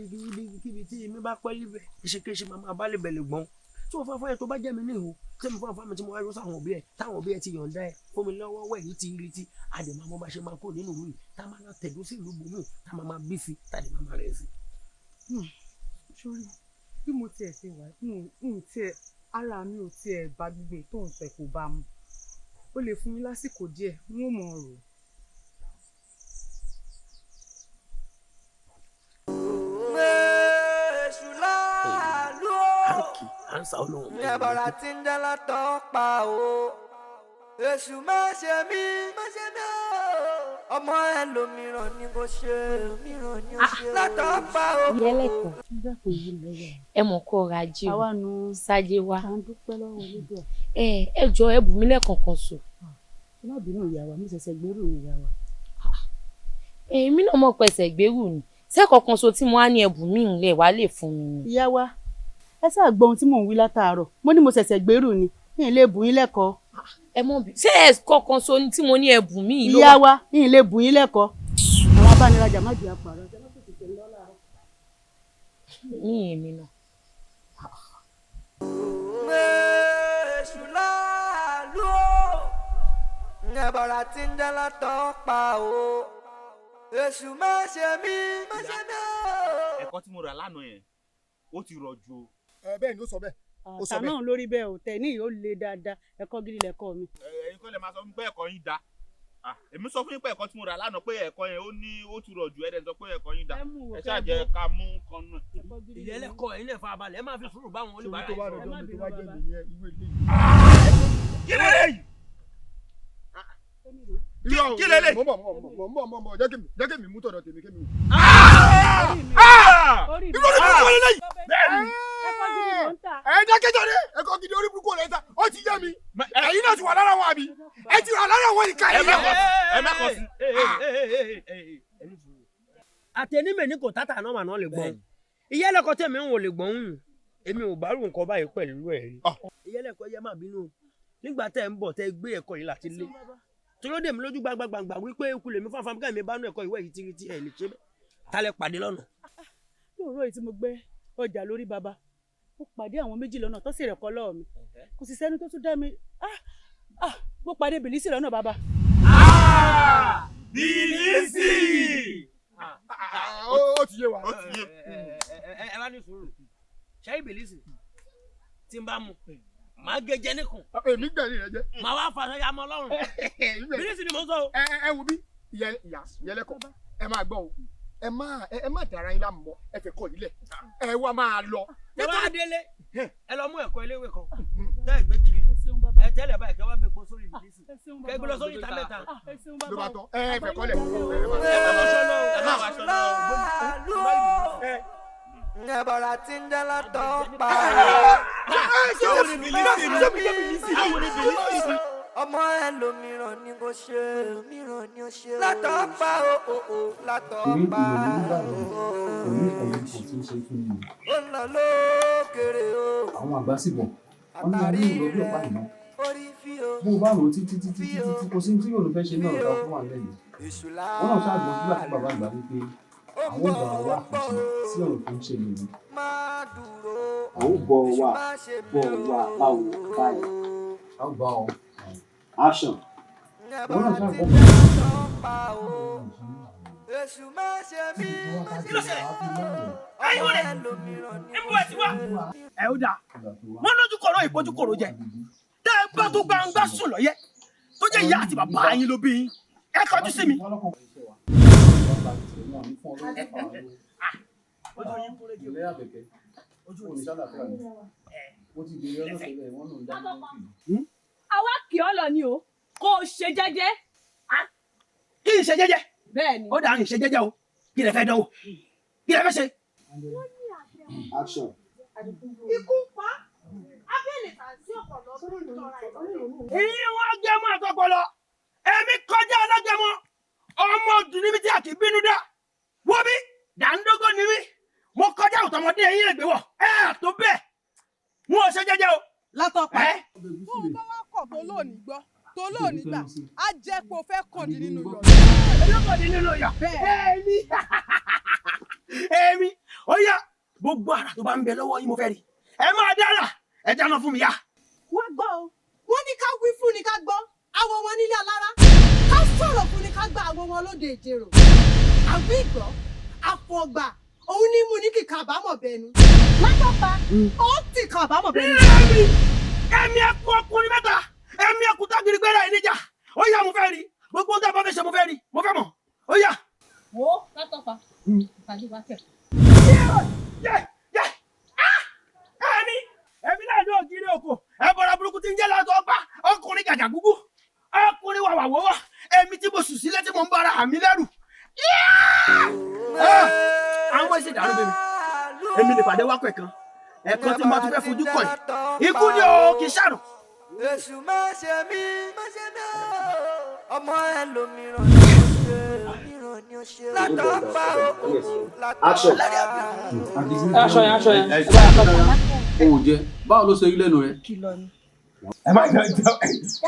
kíbi tí èmi bá pẹ́ líbẹ̀ ìṣekéṣe máa bá lè bẹ̀lẹ̀ gbọ́n Tí wọ́n fún afọ́yẹ́ tó bá jẹ́ mi ní ìhò tẹ́mi fún afọ́ mi tí mo wá yọ sáwọn òbí ẹ̀, táwọn òbí ẹ̀ ti yọ̀ǹda ẹ̀ fún mi lọ́wọ́ wẹ̀ yìí ti rí ti àdèmọ́ mo bá ṣe máa kó nínú ìlú yìí, tá a máa lọ tẹ̀dó sí ìlú bòmíì, tá a máa máa bí sí, tá a lè máa máa rẹ̀ sí. Sórí bí mo tiẹ̀ ṣe wà, n tiẹ̀ ara mi ò tiẹ̀ bá gbogbo ètò òǹsẹ̀ kò bá mu. Ó lè fún mi lásìkò díẹ̀, n ó mọ̀ ọ́ rò. Èṣù láàlú o. À ń sa olóhùn. Ẹ̀bọ̀rà tí ń jẹ́ látọ̀ pa o. Èṣù má ṣe mí, má ṣe mí o. Ọmọ ẹlòmíràn ni kò ṣe, mìíràn ni ó ṣe. Látọ̀ pa o. Ìyẹ́lẹ̀kọ̀, ẹ mọ̀ kó ọrọ̀ ajé o, sájé wa. Ẹ jọ ẹ bù mí lẹ́ẹ̀kọ̀ọ̀kan sùn. Ẹ má bínú ìyá wa, mo ṣẹ̀ṣẹ̀ gbérù ni ìyá wa. Èmi náà mọ̀ pẹ̀sẹ̀ gbérù ni. Sẹ́kọ̀ọ̀kan so tí mo á ní ẹ bù mí ńlẹ̀ wá lè fún mi ni. Ìyá wa, ẹ sáà gbọ́ ohun tí mò ń wí látàárọ̀. Mo ní mo ṣẹ̀ṣẹ̀ gbérù ni, mi ì lè bù yín lẹ́kọ̀ọ́. Ẹ mọ̀ bí ṣé ẹ kọ̀ọ̀kan so ni tí mo ní ẹ bù mí yìí ló Ìyá wà? wa, mi ì lè bù yín lẹ́kọ̀ọ́. Àwọn abánirajà má jẹ́ àpàrọ̀. Ní èmi náà. Èṣù láàlú o. Ẹ̀bọ̀rà tí ń jẹ́ látọ̀ pa o. Èṣù má ṣe mí, má ṣe mí o. Ẹ̀kọ́ tí mo rà lánàá yẹn, ó ti rọ̀ ju o. Ẹ bẹ́ẹ̀ ni, ó sọ bẹ́ẹ̀, ó sọ Àtà bẹ́ẹ̀. náà lórí bẹ́ẹ̀ ò tẹ̀ ní ó le dáadáa, ẹ̀kọ́ gidi lẹ̀kọ́ mi. Ẹ̀yin kọ́ lè máa sọ fún mi pé ẹ̀kọ́ yín da. Èmi sọ fún yín pé ẹ̀kọ́ tí mo rà lánàá, pé ẹ̀kọ́ yẹn ó ní ó ti rọ̀ ju, ẹ̀ dẹ̀ sọ pé ẹ̀kọ́ yín da. Ẹ ṣáà jẹ́ ká mú kan nù. Ìyẹ́lẹ̀kọ̀, ẹ̀yin náà farabalẹ̀, ẹ máa fi sùúrù bá àwọn oníbàárà Torí tó bá yìí rọjò sọ̀rọ̀. mi tó bá jẹ́ mi ní ẹ irú eléyìí. Kí lélẹ́yìí? Irọ́ Kí lélẹ̀? o, mò ń bọ̀, mò ń bọ̀, mò ń bọ̀, mò ń bọ̀, jẹ́ kí mi mú tọ̀dọ̀ tèmi kémi wò. Irú orí burúkú wọlé lẹ́yìn. Bẹ́ẹ̀ni. Ẹ dákẹ́jọ́ dé, ẹ̀kọ́ gidi orí burúkú wọlé ta, ó ti yé mi. Ẹ̀yin náà ti wà lára wọn àbí? Ẹ ti wà lára wọn ìka Ẹ yìí. má kọ sí. Ẹ má kọ sí. Àtẹnímẹ̀ ní kò tátà náà mà náà lè gbọ́n. Ìyẹ́lẹ̀kọ̀ tẹ̀mí ń wò lè gbọ́n yùn. Èmi ò bá rú nǹkan báyìí pẹ̀lú ẹ̀ rí. Ìyẹ́lẹ̀kọ̀, yẹ má bínú o. Nígbà tẹ́ ń bọ̀ tẹ́ gbé ẹ̀kọ́ yìí láti lé. Torí ó dè mí lójú gbangba wípé ikú lèmi fáfá ká mi bá nú ẹ̀kọ́ ìwé yìí tiri tí ẹ̀ lè ṣe bẹ́ẹ̀. Tálẹ̀ pàdé lọ́nà. Lóòrọ̀ yìí tí mo gbé ọjà lórí baba, mo pàdé àwọn méjì lọ́nà tó sì rẹ̀ kọ́ lọ́ọ̀ mi. Kò sì sẹ́ni tó tún dá mi. Ah, mo pàdé Bìlísì lọ́nà baba. Bìlísì! Ó ti yé wa. Ó ti yé. Ẹ bá ní sùúrù. Ṣé ìbílísì tí n bá mu, màá gé jẹ níkùn. Èmi gbẹ̀rín rẹ jẹ́. Màá wá fàṣọ ya mọ́ lọ́rùn. Bìlísì ni mò ń sọ o. Ẹ ẹ wo bí ìyá ìyẹlẹkọ, ẹ máa gbọ́ o, ẹ má dára yín láàmú mọ́, ẹ fẹ́ kọ́ yín lẹ̀, ẹ wá máa lọ. Ẹ bá délé, ẹ lọ mú ẹ̀kọ́ eléwé kan tẹ́ ẹ gbé kiri, ẹ tẹ́lẹ̀ báyìí, kẹ́ wá bẹ pọ̀ sórí ìbílísì, kẹ́ gbé lọ sórí ìta mẹ́ta. Ló bá tán, ẹ fẹ́ kọ́ lẹ̀. Ẹ má wọṣọ lọ o, ẹ má Èṣù láàlú o. Ẹ̀bọ̀rà tí ń jẹ́ látọ̀ pa o. Ọmọ ẹlòmíràn ni kò ṣe, mìíràn ni ó ṣe. Látọ̀ pa o, o, látọ̀ Torí pa ìrònú ń bà o. mí pẹ̀lú ìkọ̀lùkọ̀ tí ó ṣe fún mi. Ó ń lọ lókèrè o. Àwọn àgbà sì bọ̀, wọ́n ní ayé ìlọ bí ọ̀pá ìmọ̀. Orí fi o. Bó o bá rò ó títí títí títí tí kò sí ní tí yóò fẹ́ ṣe náà ọ̀gá fún wa lẹ́yìn. Èṣù Wọ́n náà ṣáà gbọ́n nígbà tí bàbá àgbà wípé àwọn ò bá wa àkànṣe sí ọ̀rọ̀ tó ń ṣẹlẹ̀ yìí. À ń bọ̀ wá bọ̀ wá báwo báyìí. A ó bá ọ. Action. Wọ́n náà ṣáà gbọ́n. Èṣù má ṣe mí, má ṣe mí. Ẹ̀yin wọlé, níbo ẹ ti wá? Ẹ ó dáa. Wọ́n lójú kọ̀rọ̀ ìpojú kòrò jẹ. Tẹ́ ẹ bá tó gbangba sùn lọ́yẹ́, tó jẹ́ ìyá àti bàbá yín ló bí yín. Ẹ kọjú sí mi. Ilé àbẹ̀kẹ́, oníṣàlàfíà ni. Mo ti bèrè ọlọ́sẹ̀lẹ̀, wọ́n lòún dá mi lókè. Àwa kì ọ́ lọ ni o, kó o ṣe jẹ́jẹ́. Kí n ṣe jẹ́jẹ́? Bẹ́ẹ̀ni. Ó dáa, n ṣe jẹ́jẹ́ o. Kí lẹ fẹ́ dánwò? Kí lẹ fẹ́ ṣe? Action. Ikú pa abẹ́lẹ̀ tàbí ọ̀pọ̀lọ́ tó ń tọ́ra ẹ̀. Ìyẹn agẹmọ àtọpọlọ. Èmi kọjá alágẹmọ. Ọmọ ọdún níbi tí a kì í bínú dá. Wọ́n bí dàńdógó ni mí. Mo kọjá òtọmọdé ẹ̀yìn ẹ̀gbẹ́ wọ̀. Ẹ tó bẹ́ẹ̀. Wọn ò ṣe jẹ́jẹ́ o. Látọ̀pá. Ẹ Bóun bá wá kọ̀ tó lóòní gbọ́, tó lóòní gbà, á jẹ́ pé o fẹ́ kàn dín nínú yọ̀. Èmi kàn dín nínú yọ̀. Èmi. Èmi. Ó yá, gbogbo àrà tó bá ń bẹ lọ́wọ́ yín mo fẹ́ rí. Ẹ máa dára. Ẹ dáná fún mi yá. Wá gbọ́ o, wọ́n ní ká wí fún ni ká gbọ́ àwọ̀ wọn nílé alára, ká sọ̀rọ̀ fún ni ká gba àwọ̀ wọn lóde ìjẹrò. Àwí ìgbọ́ àfọ̀gbà òun ní mú ní kíkà àbámọ̀ bẹnu látọ̀pá ó ti kà àbámọ̀ bẹnu. Ẹ̀mí ẹkú ọkùnrin mẹ́ta, ẹ̀mí ẹkú tágìrì gbéra ẹ̀ níjà. Ó yá, mo fẹ́ rí gbogbo ohun tí a bá fẹ́ ṣe, mo fẹ́ rí, mo fẹ́ mọ̀, ó yá. Wo látọ̀pá, ìpàdé wa tẹ̀. Ẹ̀mí ẹ̀mí náà ní ògiri òkò ẹ̀bọ̀rà burúkú tí ń jẹ́ látọ̀ ọgbà, ọkùnrin gàgà gúgú, ọkùnrin wàwà wọ́wọ́, ẹ̀mí tí mo sùn sílẹ̀ tí mo ń bára àmì lẹ́rù. Àwọn ọmọ ìṣèdárò bèbè èmi nìpàdé wákọ̀ ẹ̀kan ẹ̀kan tí mo tún fẹ́ fojú kọ̀ yìí, ikú ni o, kì í ṣàrùn. Èṣù má ṣe mí, má ṣe mí o, ọmọ ẹlòmíràn ni ó ṣe, mìíràn ni ó ṣe. Látọ̀pá o, látọ̀pá. Aṣọ yẹn, aṣọ yẹn. O ò jẹ, báwo ló ṣe rí lẹ́nu rẹ. Ẹ má jẹ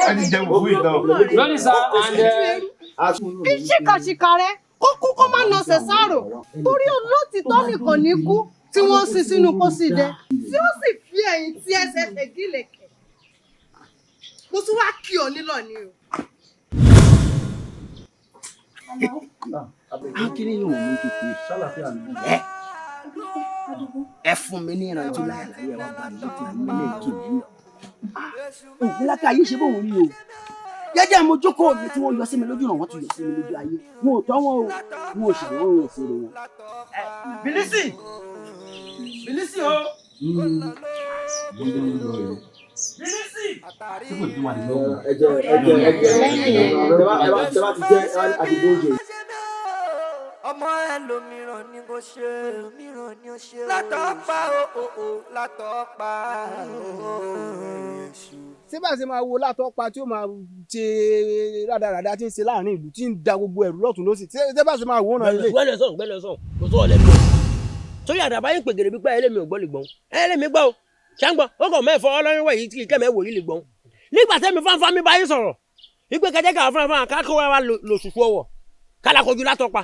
ẹ ti jẹ fùfú ìtàn. Lónìí sá and Kí ṣìkàṣìkà rẹ kó kú kó má nọsẹ̀ sáàrò, torí olótìtọ́ nìkan ní kú tí wọ́n sin sínú pósí dẹ, tí ó sì fi ẹ̀yìn tí ẹsẹ̀ fẹ̀gílẹ̀kẹ̀. Mo tún wá kí ọ nílọ̀ ni o. Akíní yóò mú kékeré sálàáfíà ni. Ẹ fún mi ní ìrántí láyàláyà wa bá mi lókè mi ní èkì mi lọ. Ògùn lákà yìí ṣe bóun rí o. Jẹ́jẹ́ mo jókòó mi tí wọ́n yọ sí mi lójú náà, wọ́n tún yọ sí mi lójú ayé. Wọn ò tọ́ wọn o, wọn ò sì wọn ò fèrè wọn. Bílísì! Bílísì o! Bílísì! Ẹ jẹ, ẹ jẹ, ẹ jẹ, ẹ bá ti jẹ àdìgbò oúnjẹ. Ọmọ ẹlòmíràn ni kò ṣe, mìíràn ni ó ṣe. Látọ̀pá o, látọ̀pá o. Ṣé bá a ṣe máa wo látọ́pa tí ó máa ṣe rádaràda tí ń ṣe láàrin ìlú, tí ń da gbogbo ẹ̀rù lọ́tún lọ́sì, ṣé bá a ṣe máa wò ó náà ilé. Gbẹ́lẹ̀ sọ̀n, gbẹ́lẹ̀ sọ̀n, kò sọ̀rọ̀ lẹ́nu ẹ̀. Torí àdàbà yín pègèrè pípa ẹlẹ́mi ò gbọ́ lè gbọ́n, ẹlẹ́mi gbọ́ o, ṣàǹgbọ́n ó kàn mẹ́fọ́ ọlọ́rin wẹ̀ yìí kẹ́mẹ́ wò yìí lè gbọ́n. Nígbà tẹ́mi fáńfá mi bá yín sọ̀rọ̀ wípé kẹjẹ́ káwọn fúnra ká kó wa lòṣùṣù ọwọ̀ kálákojú látọ́pa,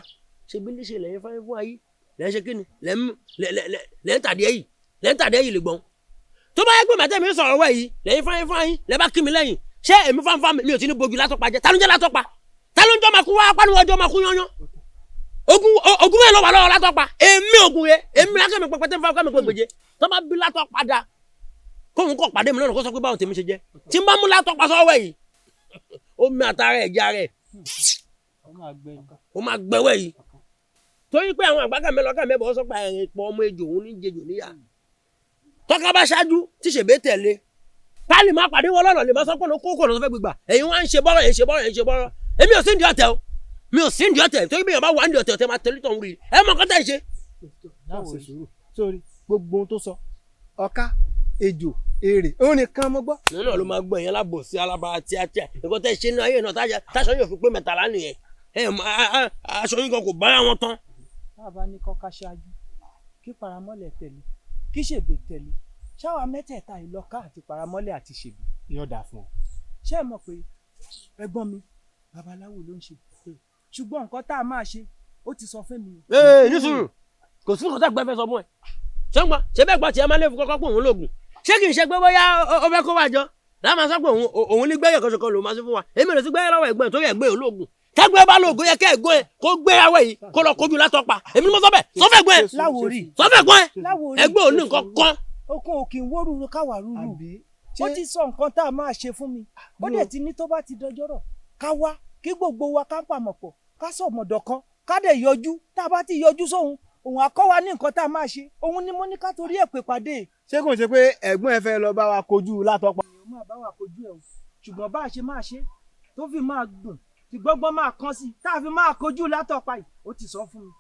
ṣe bí léṣe lẹ́yìn fáyín fún ayé lẹ́yìn ṣe kíni lẹ́yìn tàdí ẹ̀yìn, lẹ́yìn tàdí ẹ̀yìn lè gbọ́n. Tó bá yẹ pé màtẹ́mi sọ̀rọ̀ wẹ̀ yìí lẹ́yìn fáyín fún ayé lẹ́ bá kí mi lẹ́yìn, ṣé èmi fáńfá mi ò ti ní bojú látọ́pa jẹ́? Ta ló ń jẹ́ látọ́pa? Ta ló ń jọ́ máa kú wá pariwo ọjọ́ máa kú yányán? Ogun mẹ́rin ló wà lọ́wọ́ látọ́pa. Èmi ogun yẹ èmi akẹ́mi pẹpẹ tẹ́ fáwọn kẹ́mi gbèjẹ tó bá bí látọ́pa da kóun kọ́ pàdé mi lọ́nà kó sọ pé báwọn tèmi ṣe jẹ́ tí n bá mú látọ́pa sọ́wọ́ yìí, omi àtàrà ẹ̀já rẹ̀ ó máa gbẹwẹ́ yìí. Torí pé àwọn àgbàkà mẹ́lọ́kà mẹ́bọ̀ sọ pé ẹ̀rìn pọ̀ ọmọ ejò òun ní jejò níyà, tọ́ka bá ṣáájú tí ṣèbé tẹ̀lé pálí máa pàdé wọn lọ́nà lè má sọ pé ló kókò lọ́sọ fẹ́ gbígbà. Ẹ̀yin wá ń ṣe bọ́rọ̀, ẹ̀yin ṣe bọ́rọ̀, ẹ̀yin ṣe bọ́rọ̀. Èmi ò sí ndí ọ̀tẹ̀ o, mi ò sí ndí ọ̀tẹ̀, torí bí èèyàn bá wà ndí ọ̀tẹ̀, ọ̀tẹ̀ máa tẹ̀lé tọ̀hún rí ẹ mọ̀ kọ́tà ìṣe. Sórí gbogbo ohun tó sọ, ọ̀ka ejò èrè òun nìkan mo gbọ́. Nínú náà ló máa gbọ́ ìyẹn lábòsí alábàá tíátíá nǹkan tẹ́ ṣe ní ayé náà táṣọ yóò fi pé mẹ́tàlá nìyẹn, aṣọ yín kan kò bára wọn tán. Tá a bá ní kọ́ka ṣáájú kí paramọ́lẹ̀ tẹ̀lé, kí ṣèbè tẹ̀lé, ṣáwa mẹ́tẹ̀ẹ̀ta ìlọ́ka àti paramọ́lẹ̀ àti ṣèbè yóò dà fún ọ. Ṣé ẹ mọ̀ pé ẹ̀gbọ́n mi babaláwo ló ń ṣe, ṣùgbọ́n nǹkan tá a máa ṣe ó ti sọ fún mi. Ee, ní sùúrù, kò sí nǹkan tá a gbẹ́ fẹ́ sọ fún ẹ. Ṣọ́ngbọ́n ṣé bẹ́ẹ̀ gbọ́ tiẹ̀ máa lé fún kọ́kọ́ pé òun lóògùn, ṣé kì í ṣe pé bóyá ó fẹ́ kó wá jọ láà máa sọ pé òun ní gbẹ́yẹ̀ kọ́ṣọ́kọ́ lòún máa ṣe fún wa. Èmi ò lè sí gbẹ́yẹ̀ lọ́wọ́ ẹ̀gbọ́n torí ẹ̀gbọ́n olóògùn. Tẹ́gbẹ́ bá lóògùn yẹ kẹ́ ẹ̀gbọ́n ẹ̀ kó gbé awẹ́ yìí kó lọ kojú látọpa. Èmi ni mo sọ bẹ́ẹ̀, sọ fẹ́ gbọ́n ẹ̀, sọ fẹ́ gbọ́n ẹ̀, ẹ̀gbọ́n ò ní nǹkan kan. Okun òkè ń wó ruru káwà ruru, ó ti sọ nǹkan tá a máa ṣe fún mi, ó dẹ̀ ti ní tó bá ti dọjọ́rọ̀ ká wá kí gbogbo wa ká pàmọ̀ pọ̀, ká sọ̀mọ̀dọ̀ kan, ká dẹ̀ yọjú. Tá a bá ti yọjú sóhun, òun á kọ́ wa ní nǹkan tá a máa ṣe. Òun ni mo ní ká torí ẹ̀ pè pàdé. Ṣé kò ń ṣe pé ẹ̀gbọ́n ẹ fẹ́ lọ bá wa kojú látọpa? Èèyàn máa bá wa kojú ẹ o, ṣùgbọ́n bá a ṣe máa ṣe tó fi máa dùn tí gbọ́ngbọ́n máa kán sí tá a fi máa kojú látọpa yìí, ó ti sọ fún mi,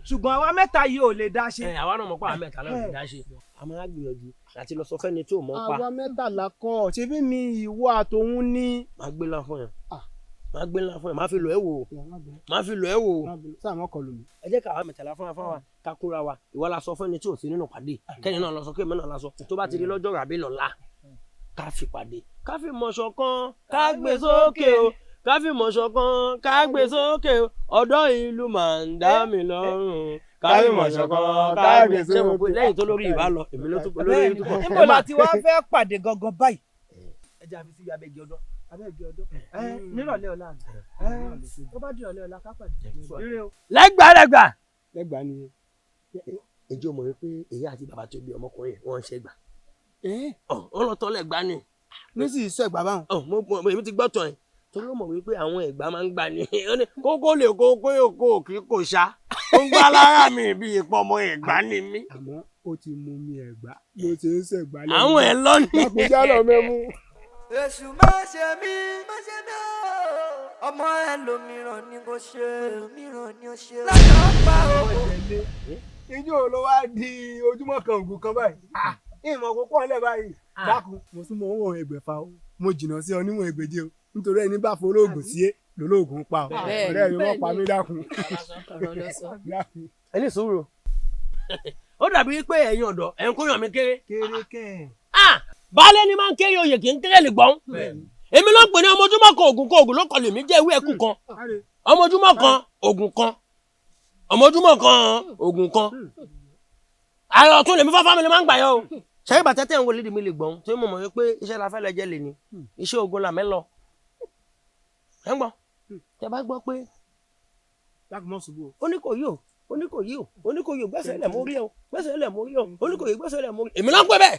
ṣùgbọ́n àwa mẹ́ta yìí ò lè dá ṣe. Ẹ àwa náà mọ̀ pé àwa mẹ́ta náà lè dá ṣe, a máa gbìyànjú láti lọ sọ fẹ́ni tí ò mọ̀ pa. Àwa mẹ́tàlá kọ́, ṣe bí mi ìwọ àtòun ní. Máa gbé ńlá fún yẹn, máa gbé ńlá fún yẹn, máa fi lọ ẹ wò, máa fi lọ ẹ wò. Sáà mọ́ kọlù mi. Ẹ jẹ́ káwa mẹ́tàlá fúnra fúnra wa ká kóra wa, ìwọ la sọ fẹ́ni tí ò sí nínú pàdé, kẹ́ni náà lọ sọ, kémi náà la sọ, tó bá ti di lọ́jọ́ ràbí lọ́la ká fi pàdé, ká fi mọ̀ ṣọ̀kan, ká gbé sókè o, ká fi mọ̀ ṣọ̀kan, ká gbé sókè o, ọ̀dọ́ ìlú máa ń dá mi lọ́rùn, Káfíìmọ̀ ṣọ̀kan kágbé sókè. Lẹ́yìn tó lórí ìbá lọ, èmi ló tún lórí ìtúkọ̀. Níbo la ti wá fẹ́ pàdé gangan báyìí? Ẹ jẹ́ àfi sí abẹ́gi ọdún. Abẹ́gi ọdún. Nírọ̀lẹ́ ọ̀la ni. Tó bá dìrọ̀lẹ́ ọ̀la ká pàdé. Ire o. Lẹ́gbàá lẹ́gbàá. Lẹ́gbàá ni. Ǹjẹ́ o mọ̀ wípé ìyá àti bàbá tó bí ọmọkùnrin wọ́n ń ṣẹ́gbà? Ó lọ tọ́ lẹ́gbàá ni. Ní sì sẹ́gbà báwọn. Èmi ti gbọ́ tán ẹ̀. Torí ó mọ̀ wípé àwọn ẹ̀gbá máa ń gbà ní. Kókó lè kókó yòókó kí kò ṣá. Ó ń gbá lára mi bí ìpọmọ ẹ̀gbá ni mí. Àmọ́ ó ti mú mi ẹ̀gbá ló ti ń ṣẹ̀gbá lẹ́nu. Àwọn ẹ̀ lọ ní. Lákòjá lọ mẹ́mú. Èṣù má ṣe mí, má ṣe mí o. Ọmọ ẹlòmíràn ni kò ṣe, ẹlòmíràn ni ó ṣe. Lọ́jọ́ pa o. Ijó ló wá di ojúmọ́ kan ògùn kan báyìí. Ìmọ̀ kó pọ̀ lẹ̀ báyìí. Dákun, mo súnmọ́ owó ẹgbẹ̀fà o. Mo jìnnà sí ọ níwọ̀n ẹgbẹ̀je o. Nítorí ẹni bá folóògùn sí é lolóògùn pa o. Ọ̀rẹ́ mi wọ́n pa mí dákun. Ẹni sùúrù. Ó dàbí pé ẹ̀yin ọ̀dọ́ ẹ̀ ń kóyàn mi kéré. Kéré kẹ́. Baálé ni máa ń kéré oyè kì í kéré lè gbọ́n. Èmi ló ń pè ní ọmọ ojúmọ́ kan ògùn kan ògùn ló kọlù mí jẹ́ ìwé ẹ̀kú kan. Ọmọ ojúmọ́ kan ògùn kan. Ọmọ ojúmọ́ kan ògùn kan. Ààrẹ ọ̀tún lèmi fáfá mi ni máa ń gbà yọ o. Ṣẹ́yìn bàtẹ́ tẹ̀ ń wọlé mi lè gbọ́n tí mo mọ̀ pé iṣẹ́ la fẹ́ lẹ jẹ́ lè ní. Iṣẹ́ ogun là mẹ́ lọ. Ẹ ń gbọ́. Tẹ bá gbọ́ pé Oníkòyí o, Oníkòyí o, Oníkòyí o, gbẹ́sẹ̀ lẹ̀ mórí o, gbẹ́sẹ̀ lẹ̀ mórí o, Oníkòyí gbẹ́sẹ̀ lẹ̀ mórí. Èmi ló ń pè bẹ́ẹ̀.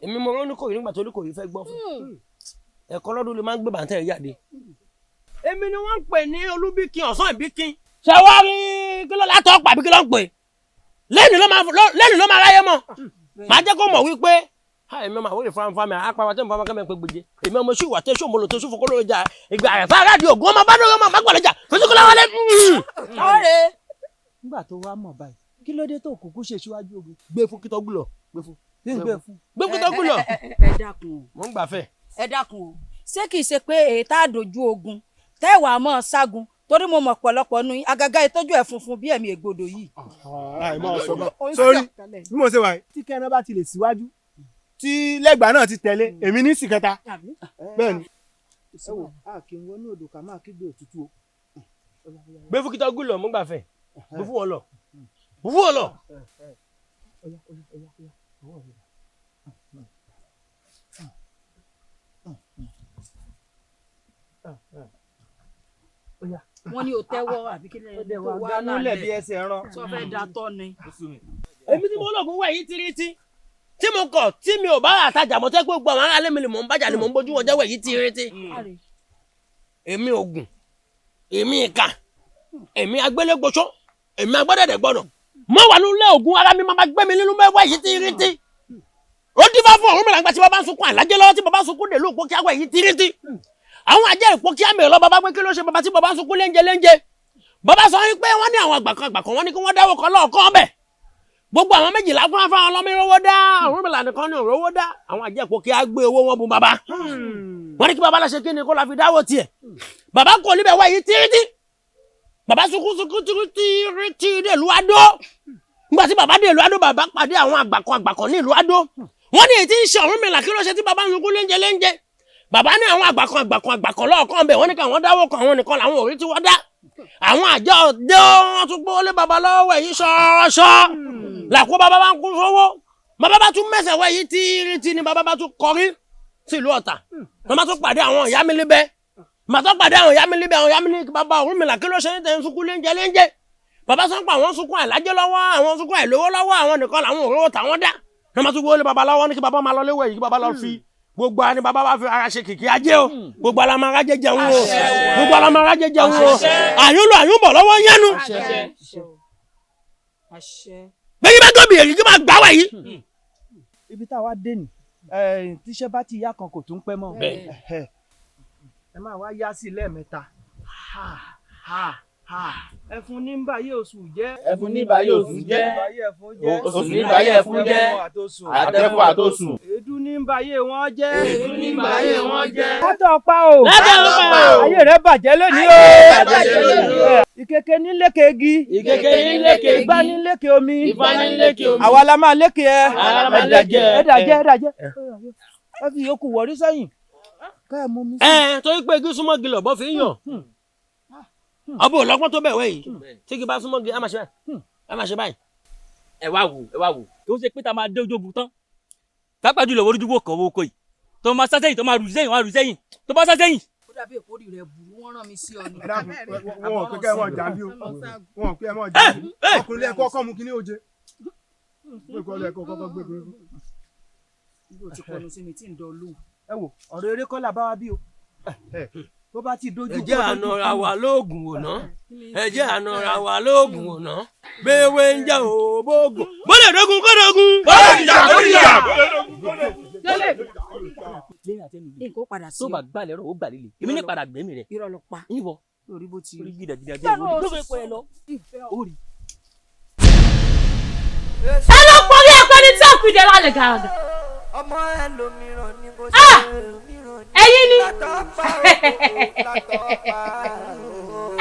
Èmi mo rán Oníkòyí nígbà tí Oníkòyí fẹ́ gbọ́ fún. Ẹ̀kọ́ lọ́dún ló máa ń gbé bàǹtẹ̀ rẹ̀ jáde. Èmi ni wọ́n ń pè ní Olúbíkin ọ̀sán ìbíkin. Ṣé wá rí kí ló látọ̀ pàbí kí ló ń pè? Lẹ́nu ló máa ráyé mọ́. Màá jẹ́ kó mọ̀ wípé èmi ọmọ àwòrán fúnra mi àpárá tẹ́ ń fọwọ́ kẹ́mẹ́ pé gbèjé. Èmi ọmọ ṣù wà tẹ́ ṣù mọ́lò tẹ́ ṣù fọkọ́ lórí ìjà ìgbà rẹ̀ fara di ògùn ọmọ bá dọ́rọ́ ọmọ àgbàlajà fẹsíkúlá wọlé. Nígbà tó wá mọ̀ báyìí, kí ló dé tó kúkú ṣe síwájú ogun? Gbé fún kítọ́ gúlọ̀. Gbé fún. Gbé fún. Gbé fún kítọ́ gúlọ̀. Ẹ dákun o. Mo ń gbà fẹ́. Ẹ dákun o. Ṣé kìí ṣe pé èyí tá a dojú ogun tẹ́wàá mọ́ ṣágun torí mo mọ̀ pọ̀lọpọ̀ nu yín àgàgà ìtọ́jú ẹ̀ funfun bí ẹ̀mí ègbodò yìí. Sórí bí mo ṣe wà yìí tí kẹ́hìn bá ti lè síwájú tí lẹ́gbàá náà ti tẹ̀lé èmi ní sìkẹta bẹ́ẹ̀ ni. Ẹ wò a kì í wọnú odò ká máa kígbe òtútù o. Gbé fún kítọ́ gúlọ̀ mo ń gbà fẹ́. Gbé fún wọn lọ. Gbé fún wọn lọ. Wọ́n ní o tẹ́wọ́ àbí kí lẹ́yìn tó wá lálẹ́ bí ẹsẹ̀ ẹran. Tó fẹ́ da tọ́ ni. Èmi tí mo lọ́gùn wẹ̀ yìí tírítí tí mo kọ̀ tí mi ò bá àtajà mọ́ tẹ́ pé gbogbo àwọn aráalé mi ni mò ń bájà ni mò ń bójú wọn jẹ́wọ́ yìí tírítí. Èmi ògùn, èmi ìkà, èmi agbélégbòsó, èmi agbọ́dẹ̀dẹ̀ gbọ́dọ̀. Mo wà nílé ògùn ara mi máa gbé mi nínú mẹ́wàá yìí tírítí. Ó dífá fún Ọ̀rúnmìlà nígbà tí bàbá ń sunkún àlájẹ́ lọ́wọ́ tí bàbá ń sunkún dèlú òpó kí awẹ́ yìí tírítí. Àwọn àjẹ́ ìpò kí á mèrè lọ bàbá pé kí ló ṣe bàbá tí bàbá ń sunkún léńjẹ léńjẹ. Bàbá sọ wípé wọ́n ní àwọn àgbàkan àgbàkan wọ́n ní kí wọ́n dáwọ́ kan lọ́ọ̀kan bẹ̀. Gbogbo àwọn méjìlá fún afáwọn ọlọ́mí rówó dá Ọ̀rúnmìlà nìkan ní òrówó dá. Àwọn àjẹ́ ìpò kí á gbé owó wọn bùn bàbá. Wọ́n ní kí bàbá lọ ṣe kí ni kó la fi dáwọ́ tiẹ̀. Bàbá kò níbẹ̀ wá yìí tírítí. Bàbá sunkún sunkún tírítí dé ìlú Adó. Nígbà tí bàbá dé ìlú Adó bàbá pàdé àwọn àgbàkan àgbàkan ní ìlú Adó. Wọ́n ní èyí tí ń ṣe Ọ̀rúnmìlà kí ló ṣe tí bàbá ń sunkún léńjẹ léńjẹ. Bàbá ní àwọn àgbàkan àgbàkan àgbàkan lọ́ọ̀kan bẹ̀ wọ́n ní káwọn dáwọ́ kan àwọn nìkan làwọn ò rí tí wọ́n dá. Àwọn àjọ òde wọn tún gbówó lé bàbá lọ́wọ́ èyí ṣọ́ọ́ṣọ́. Làkó bàbá bá ń kún sówó. Bàbá bá tún mẹ́sẹ̀ wọ èyí tíírítí ni bàbá bá tún kọrí sí ìlú Ọ̀tà. Wọ́n bá tún pàdé àwọn ìyá mi líbẹ́. Màá tún pàdé àwọn ìyá mi líbẹ́ àwọn ìyá mi ní bàbá Ọ̀rúnmìlà kí ló ṣe ní tẹ̀ ń sunkún léńjẹ léńjẹ. Bàbá sọ pé àwọn sunkún àìlájẹ́ lọ́wọ́ àwọn sunkún àìlówó lọ́wọ́ àwọn nìkan làwọn òróró tàwọn dá. Wọ́n bá tún gbówó lé bàbá lọ́wọ́ ní kí bàbá máa lọ léwọ̀ èyí kí bàbá lọ fi gbogbo ara ni bàbá bá fi ara ṣe kìkì ajé o. Gbogbo ara máa rájẹ jẹun o. Gbogbo ara máa rájẹ jẹun o. Àyùn lọ àyùn bọ̀ lọ́wọ́ yánu. Bẹ́ẹ̀ni bá tóbi èyí kí máa gbà wá yìí. Ibi tá a wá dé ni tíṣẹ́ bá ti yá kan kò tún pẹ́ mọ́. Ẹ máa wá yá sí lẹ́ẹ̀mẹ́ta. Ẹfun ní báyé oṣù jẹ́. Ẹfun ní báyé oṣù jẹ́. Oṣù ní báyé ẹfun jẹ́. Àtẹ̀fún àtòsù. Èédú ní báyé wọn jẹ́. Èédú ní báyé wọn jẹ́. Látọ̀ pa o. Látọ̀ pa o. Ayé rẹ̀ bàjẹ́ lónìí o. Ayé rẹ̀ bàjẹ́ lónìí o. Ìkèké ní lékè igi. Ìkèké ní lékè igi. Ìgbà ní lékè omi. Ìgbà ní lékè omi. Àwa la máa lékè ẹ. Àwa la máa lékè ẹ. Ẹ dàjẹ́ ẹ dàjẹ́. Ẹ fi yòókù wọ̀rí sẹ́yìn. Kẹ́ ẹ mú mi. Ẹ torí pé igi súnmọ́ gilọ̀ bọ́ fi ń yàn. Ọbọ ọlọ́gbọ́n tó bẹ̀ wẹ̀ yìí tí kì bá súnmọ́ gé, á máa ṣe báyìí, á máa ṣe báyìí. Ẹ wá wò, ẹ wá wò, kí ó ṣe pé tá a máa dé ojú ogun tán, pàápàá jùlọ wọ́n dúdú kọ̀ wọ́n kọ̀ yìí tó máa sá sẹ́yìn, tó máa rù sẹ́yìn, wọ́n á rù sẹ́yìn tó bá sá sẹ́yìn. Ó dàbí èkó rí rẹ burú, wọ́n rán mi sí ọ ni. Ẹ dákun, wọn ò pé kẹ́ ẹ mọ̀ jàmbí o, wọn ò pé ẹ mọ̀ jàmbí. Ọkùnrin lẹ́ẹ̀kọ́ kọ́ mu kíní oje. Lẹ́ẹ̀kọ́ kọ́kọ́ gbé gbé. Níbo ti kọnu sí mi tí ń dán lóhùn. Ẹ wò, ọ̀rọ̀ eré kọ́ là bá wa bí o. Tó bá ti dojú. Ẹ jẹ́ ànàra wa lóògùn òná. Ẹ jẹ́ ànàra wa lóògùn òná. Béwé ń jẹ́ òbóògùn. Bólè dógún kó dógún. Bólè dìjà kó dìjà. Nǹkan ó padà sí tó bá gbà lẹ́rọ̀ ó gbà líle, èmi ní padà gbẹ̀mí rẹ̀. Irọ́ ló pa. Ìwọ. Orí bó ti rí. Gidigidi bí orí ló fẹ́ pẹ́ ẹ lọ. Orí. Ẹ lọ pọrí ẹpẹni tí òkú ìdẹ́rẹ́ alẹ́ gàràgà. Ẹ̀yin ni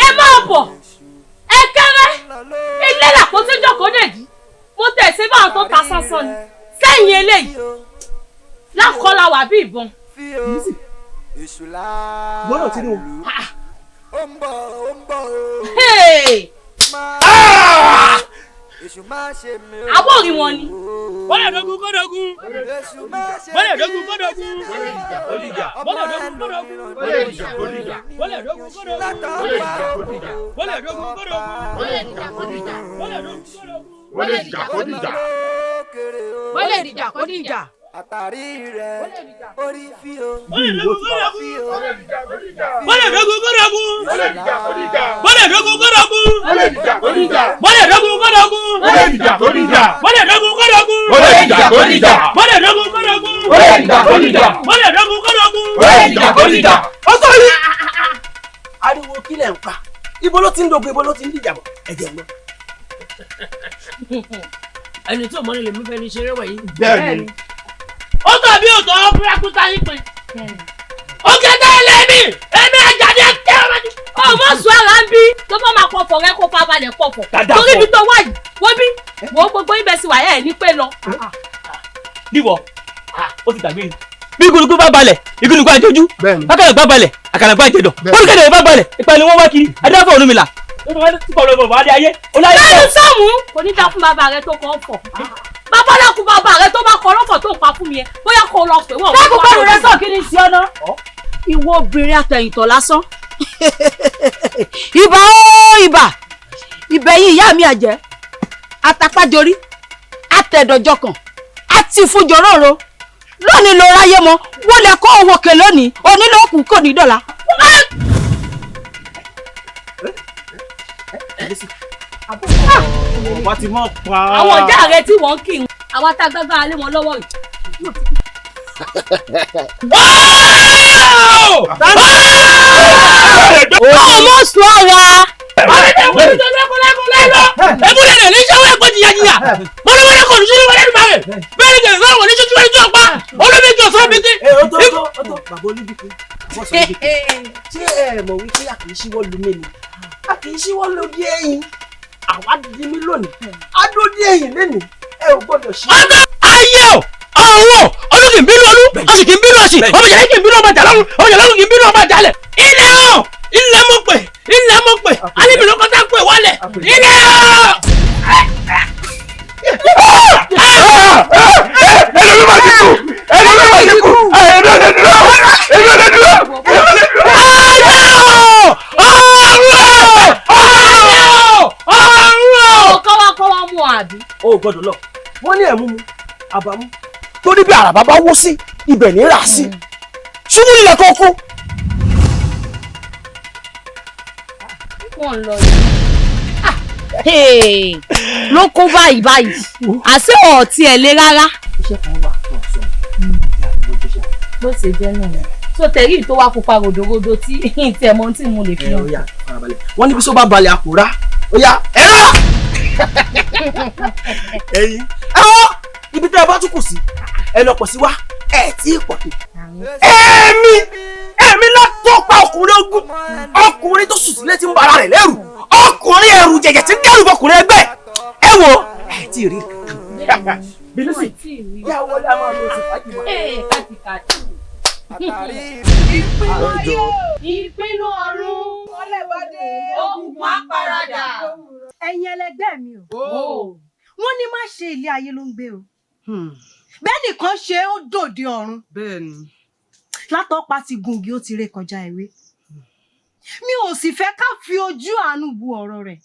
ẹ máa bọ̀, ẹ kéré ilé làpótí jókòó dèjì, mo tẹ̀ sí báwọn tó ta sánsán ni sẹ́yìn eléyìí lákọlà wà bí ìbọn. Gbọ́dọ̀ tí ni o. Àbọ̀ rí wọn ni. Bọ́lẹ̀ dógún kó dógún. Bọ́lẹ̀ dógún kó dógún. Bọ́lẹ̀ dógún kó dógún. Bọ́lẹ̀ dógún kó dógún. Bọ́lẹ̀ dógún kó dógún. Bọ́lẹ̀ dógún kó dógún. Bọ́lẹ̀ dìjà kó dìjà. Bọ́lẹ̀ dìjà kó dìjà. Àtàrí rẹ̀ orí fi o. Bọ́lẹ̀ dógún kó dógún. Bọ́lẹ̀ dógún kó dógún. Bọ́lẹ̀ dógún kó dógún. Bọ́lẹ̀ dógún kó dógún. Bọ́lẹ̀ dìjà kó dìjà. Bọ́lẹ̀ dógún kó dógún. Bọ́lẹ̀ dìjà kó dìjà. Bọ́lẹ̀ dógún kó dógún. Bọ́lẹ̀ dìjà kó dìjà. Bọ́lẹ̀ dógún kó dógún. Bọ́lẹ̀ dìjà kó dìjà. Ó sọ yìí. Ariwo kílẹ̀ ń pa, ibo ló ti ń dogun, ibo ló ti ń dìjà bọ̀, ẹ jẹ́ mọ́. Ẹni tí ò mọ́ ni lèmi fẹ́ ní ṣeré wọ̀nyí. Bẹ́ẹ̀ni. Ó tàbí òtò ọkùnrin yín pé. Ó kẹta ẹlẹ́mì, èmi Àjàdí ẹ̀kẹ́ ọmọdé. Ọmọ sùn ara ń bí tó bá máa pọ̀fọ̀ rẹ kó fa balẹ̀ pọ̀fọ̀. Torí ibi tó wà yìí, wọ́n bí wọ́n gbogbo ibẹ̀ sì wà ẹ̀ ní pé lọ. Níwọ̀, ó ti gbàgbé ni. Bí igúnnugún bá balẹ̀, igúnnugún àjọjú. Bákàlà bá balẹ̀, àkàlà bá jẹ̀dọ̀. Bólúkẹ́dẹ̀ bá balẹ̀, ìpa ni wọ́n wá kiri. Adáfọ̀ Ọ̀rúnmìlà. Lẹ́nu sọ́ọ̀mù kò ní dá fún bàbá rẹ tó kọ́ fọ̀. Bàbá lẹ́kùn bàbá rẹ tó bá kọ lọ́fọ̀ tó pa fún mi yẹn, bóyá kò lọ pè wọ́n. Dákun bọ́ọ̀lù rẹ sọ̀ kí ni sí ọ́nà. Ìwọ obìnrin àtẹ̀yìntọ̀ lásán. Ibà ó ibà. Ìbẹ̀yìn ìyá mi àjẹ́. Atapájorí. Atẹ̀dọ̀jọkàn. Àti ìfúnjọrọ̀rọ̀. Lónìí ló ráyé mọ, wọ́n lẹ kó owó kè lónìí, onílòkù kò ní dọ̀la. Wọ́n ti mọ̀ pa. Àwọn ọ̀dá rẹ tí wọ́n kì í, àwọn tá a gbágbára lé wọn lọ́wọ́ yìí. Ọmọ sùn ara. Ebúlẹ̀ ní sọ́wọ́ ẹ̀kọ́ jìyàjìyà. Mọ̀lẹ́mọ̀lẹ́ kò ní sọ́wọ́ wọlé nípa rẹ̀. Bẹ́ẹ̀ni jẹ̀ sọ́wọ́ ní sọ́wọ́ ní ọ̀pá. Olómi jọ sọ́wọ́ bíi ti. Ẹ o tó tó tó bàbá olúbíkú. Ṣé ẹ mọ̀ wípé a kì í ṣíwọ́ lu mí ni? A kì í ṣíwọ́ lórí ẹyin. Àwa di mí lónìí. A dó dé ẹ̀yìn lénìí. Ẹ ò gbọ́dọ̀ ṣe. Ọ̀gá ayé o! Ọ̀run o! Olú kì í bínú olú, oṣù kì í bínú oṣù, ọmọ ìyá kì í bínú ọmọ ìjàlọ́run, ọmọ ìjàlọ́run kì í bínú ọmọ ìjàlẹ̀. Ilẹ̀ o! Ilẹ̀ mo pè! Ilẹ̀ mo pè! Alíbi ló kọ́tà pè wálẹ̀! Ilẹ̀ o! Ẹni ló máa ti kú! Ẹni ló máa ti kú! Ẹni ló lè dúró! Ẹni ló lè dúró! Ẹni ló lè dúró! Ayé o! Ọ̀run o! Ọ̀run o! Ọ̀run o! Kọ́ wá kọ́ wá mú àbí. O ò gbọ́dọ̀ lọ. Wọ́n ní ẹ̀mú mu, àbámú. Torí bí àràbá bá wó sí, ibẹ̀ ní rà sí. Ṣubú nílẹ̀ kó kú. Wọ́n ń lọ yìí. Ló kó báyìí báyìí, àṣé ọ̀ọ́tí ẹ̀ lé rárá. Iṣẹ́ kan wà tó ń sọ ní ìyá. Bó ṣe jẹ́ nìyẹn. So tẹ̀rí tó wá pupa ròdòròdò tí tí ẹ̀ mọ ohun tí mo lè fi hàn. Ó yá, farabalẹ̀. Wọ́n ní bí sọ bá balẹ̀ àpò rá. Ó yá, ẹ rà! Ẹyin. Ẹ wọ́ ibi tẹ́ ẹ bá tún kù sí, ẹ lọ pọ̀ sí wá, ẹ tí ì pọ̀ tó. Èmi èmi látọ́ pa ọkùnrin ogun, ọkùnrin tó sùn sílé tí ń bara rẹ̀ lẹ́rù, ọkùnrin ẹ̀rù jẹ̀jẹ̀ tí ń dẹ́rù bọkùnrin ẹgbẹ́. Ẹ wo ẹ tí ì rí kankan. Bílísì, yá wọlé a máa lọ sí fàájì wa. Ee, kàtìkàtì. Ìpinnu ayé ìpinnu ọ̀run òkùnkùn àparadà. Ẹ̀yin ẹlẹgbẹ́ mi o. Wọ́n ní má ṣe ilé ayé ló ń gbé o. Bẹ́ẹ̀ nìkan ṣe ó dòde ọ̀run. Bẹ́ẹ̀ni. Látọ́pa ti gungi ó ti ré kọjá ewé. Mi ò sì fẹ́ ká fi ojú àánú bu ọ̀rọ̀ rẹ̀.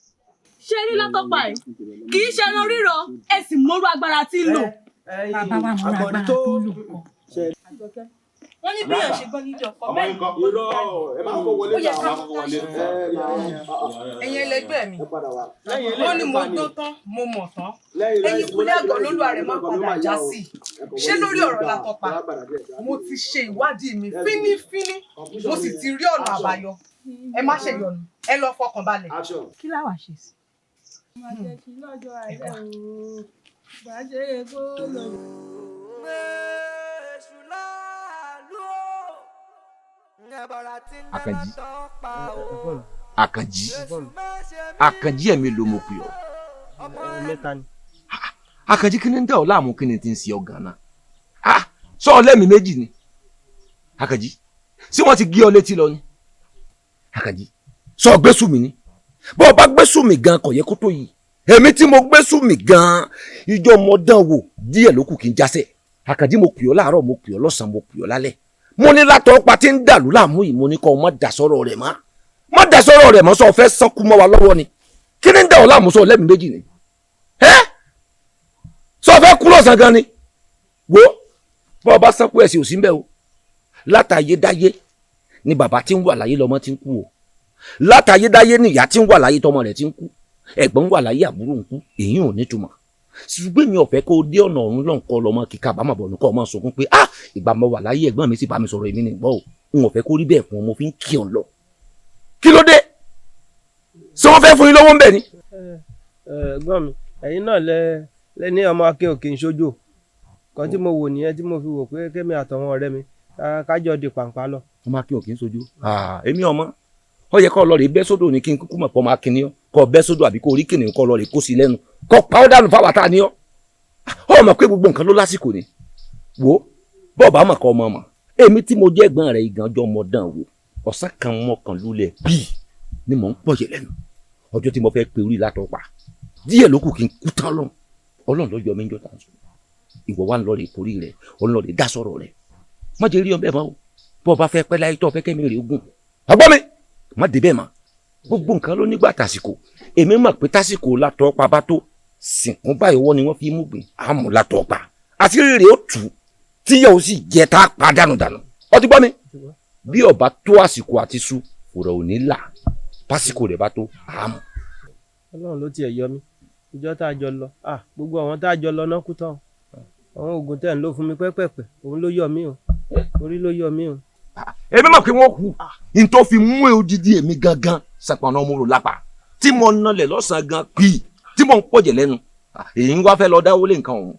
Ṣé rí látọ́pa yìí kì í ṣe ẹran ríran ẹ sì mọ́rú agbára tí ń lò. Bàbá wa mọ́rú agbára tó ń lò kọ́. Wọ́n ní bí èèyàn ṣe gbọ́ nídìí ọkọ bẹ́ẹ̀. Irọ́ ẹ máa kó wọlé Ó yẹ náà, ká máa kó wọlé. Ẹ̀yin ẹlẹgbẹ́ mi, wọ́n ní mo gbọ́n tán, mo mọ̀ tán. Lẹ́yìn Ẹ̀yin kúlẹ̀ àgọ́ lólúwa rẹ̀ máa padà já sí. Ṣé lórí ọ̀rọ̀ Látọ́pa? Mo ti ṣe ìwádìí mi fínífíní, mo sì ti rí ọ̀nà àbáyọ. Ẹ má ṣe yọnu, ẹ lọ fọkàn balẹ̀. Kí láwà ṣe sí? Àkànjí Àkànjí Àkànjí ẹ̀mí ló mọ̀ pé ọ́. Mẹ́ta ni. Àkànjí kí ni ń dà ọ́ láàmú, kí ni ti ń ṣe ọ́ gan-an? Sọ ọ lẹ́mìí méjì ni Àkànjí, ṣé wọ́n ti gé ọ létí lọ ni? Àkànjí sọ ọ gbésù mi ni? Bọ́ ọ bá gbésù mi gan kò yẹ kó tó yìí. Èmi tí mo gbésù mi gan ìjọ mo dán wò díẹ̀ ló kù kí n jásẹ̀. Àkànjí mo pè ọ́ láàárọ̀, mo pè ọ́ lọ́sàn-án, mo pè ọ́ lálẹ́. Mo ní Látọ́pa tí ń dàlú láàmú yìí, mo ní kọ́ ọ má dà sọ́rọ̀ rẹ̀ mọ́, má dà sọ́rọ̀ rẹ̀ mọ́. Sọ fẹ́ sánkú mọ́ wa lọ́wọ́ ni? Kí ni ń dà ọ́ láàmú? Sọ lẹ́mìí méjì ni? Ẹ́ sọ fẹ́ kú lọ́sàn gan ni? Wo bọ́ ọ bá sánkú ẹ̀ sì ò sí mbẹ́ o. Látayédáyé ni bàbá tí ń wà láyé lọ́mọ tí ń kú o. Látayédáyé ni ìyá tí ń wà láyé tọmọ rẹ̀ tí ń kú. Ẹ̀gbọ́n wà láyé, àbúrò ń kú. Èyí ò nítumọ̀. Ṣùgbọ́n mi ò fẹ́ kó o dé ọ̀nà ọ̀run lọ́nkọ́ lọ́mọ kíkà bá mà bọ̀ nùkọ́ ọmọ sunkún pé ah ìgbà mo wà láyé ẹ̀gbọ́n mi sì bá mi sọ̀rọ̀ èmi nìgbọ́ o. N ò fẹ́ kó rí bẹ́ẹ̀ fún ọ, mo fi ń kí ọ lọ. Kí ló dé? Ṣé wọ́n fẹ́ fún yín lọ́wọ́ ń bẹ̀ ni? Ẹ̀gbọ́n mi, ẹ̀yin náà lẹ ní ọmọ akin òkè ń ṣojú kan tí mo wò nìyẹn tí mo fi wò pé kémi àtàwọn ọ̀rẹ́ mi kájọ di pàǹpá lọ. Ọmọ akin òkè ń ṣojú. Èmi ọmọ ó yẹ kó lọ rè bẹ́ sódò ní kí n kúkú mọ̀ pọ̀ ọmọ akin ni ọ́, kó bẹ́ sódò àbí kó rí kìnìún kó lọ rè kó sí lẹ́nu kó pa ọ́ dànù fáwọn tá a ní ọ́. Ó mọ̀ pé gbogbo nǹkan ló lásìkò ni. Wo bọ́ọ̀bù àmọ̀ kọ́ ọmọ mọ̀ èmi tí mo jẹ́ ẹ̀gbọ́n rẹ̀ ìgànjọ́ ọmọ dán wò ọ̀sán kan mọ̀kàn lulẹ̀ bíi ni mò ń pọ̀jẹ̀ lẹ́nu ọjọ́ tí mo fẹ́ pe orí Látọ́pa díẹ̀ ló kù kí n kú tán lọ. Ọlọ́run ló yọ mí jọ tán sọ ìwọ wa ń lọ rè torí rẹ ọ̀n lọ rè dá sọ̀rọ̀ rẹ má jẹ́ rí ọ bẹ́ẹ̀ mọ́ o. Bọ́ ọ bá fẹ́ pẹ́ láyé tó fẹ́ kẹ́mi rè ogun ọgbọ́n mi má dé bẹ́ẹ̀ mọ́. Gbogbo nǹkan ló nígbà tàsìkò. Èmi mọ̀ pé tásìkò Látọ́pa bá tó sìnkún báyìí wọ́n ni wọ́n fi mú gbìn àmú Látọ́pa àti rírì ó tù tíyẹ̀ ó sì jẹ́ tá a pa dànù dànù. Ó ti gbọ́ mi bí ọba tó àsìkò àti su òrò ò ní là pásìkò rẹ̀ bá tó àmú. Ọlọ́run ló tiẹ̀ yọ mí ìjọ tá a jọ lọ gbogbo àwọn tá a jọ lọ náà kú tán àwọn oògùn tẹ̀ ń lò fún mi pẹ́pẹ́pẹ́ òun ló yọ mí o, orí ló yọ mí o. Èmi mọ̀ pé wọ́n kú n tó fi mú odidi èmi gangan sàpànà ọmọ rò lápá tí mo nalẹ̀ lọ́sàn-án gan pì tí mo ń pọ̀jẹ̀ lẹ́nu èyí ń wá fẹ́ lọ dáwọ́ lé nǹkan ọ̀hún.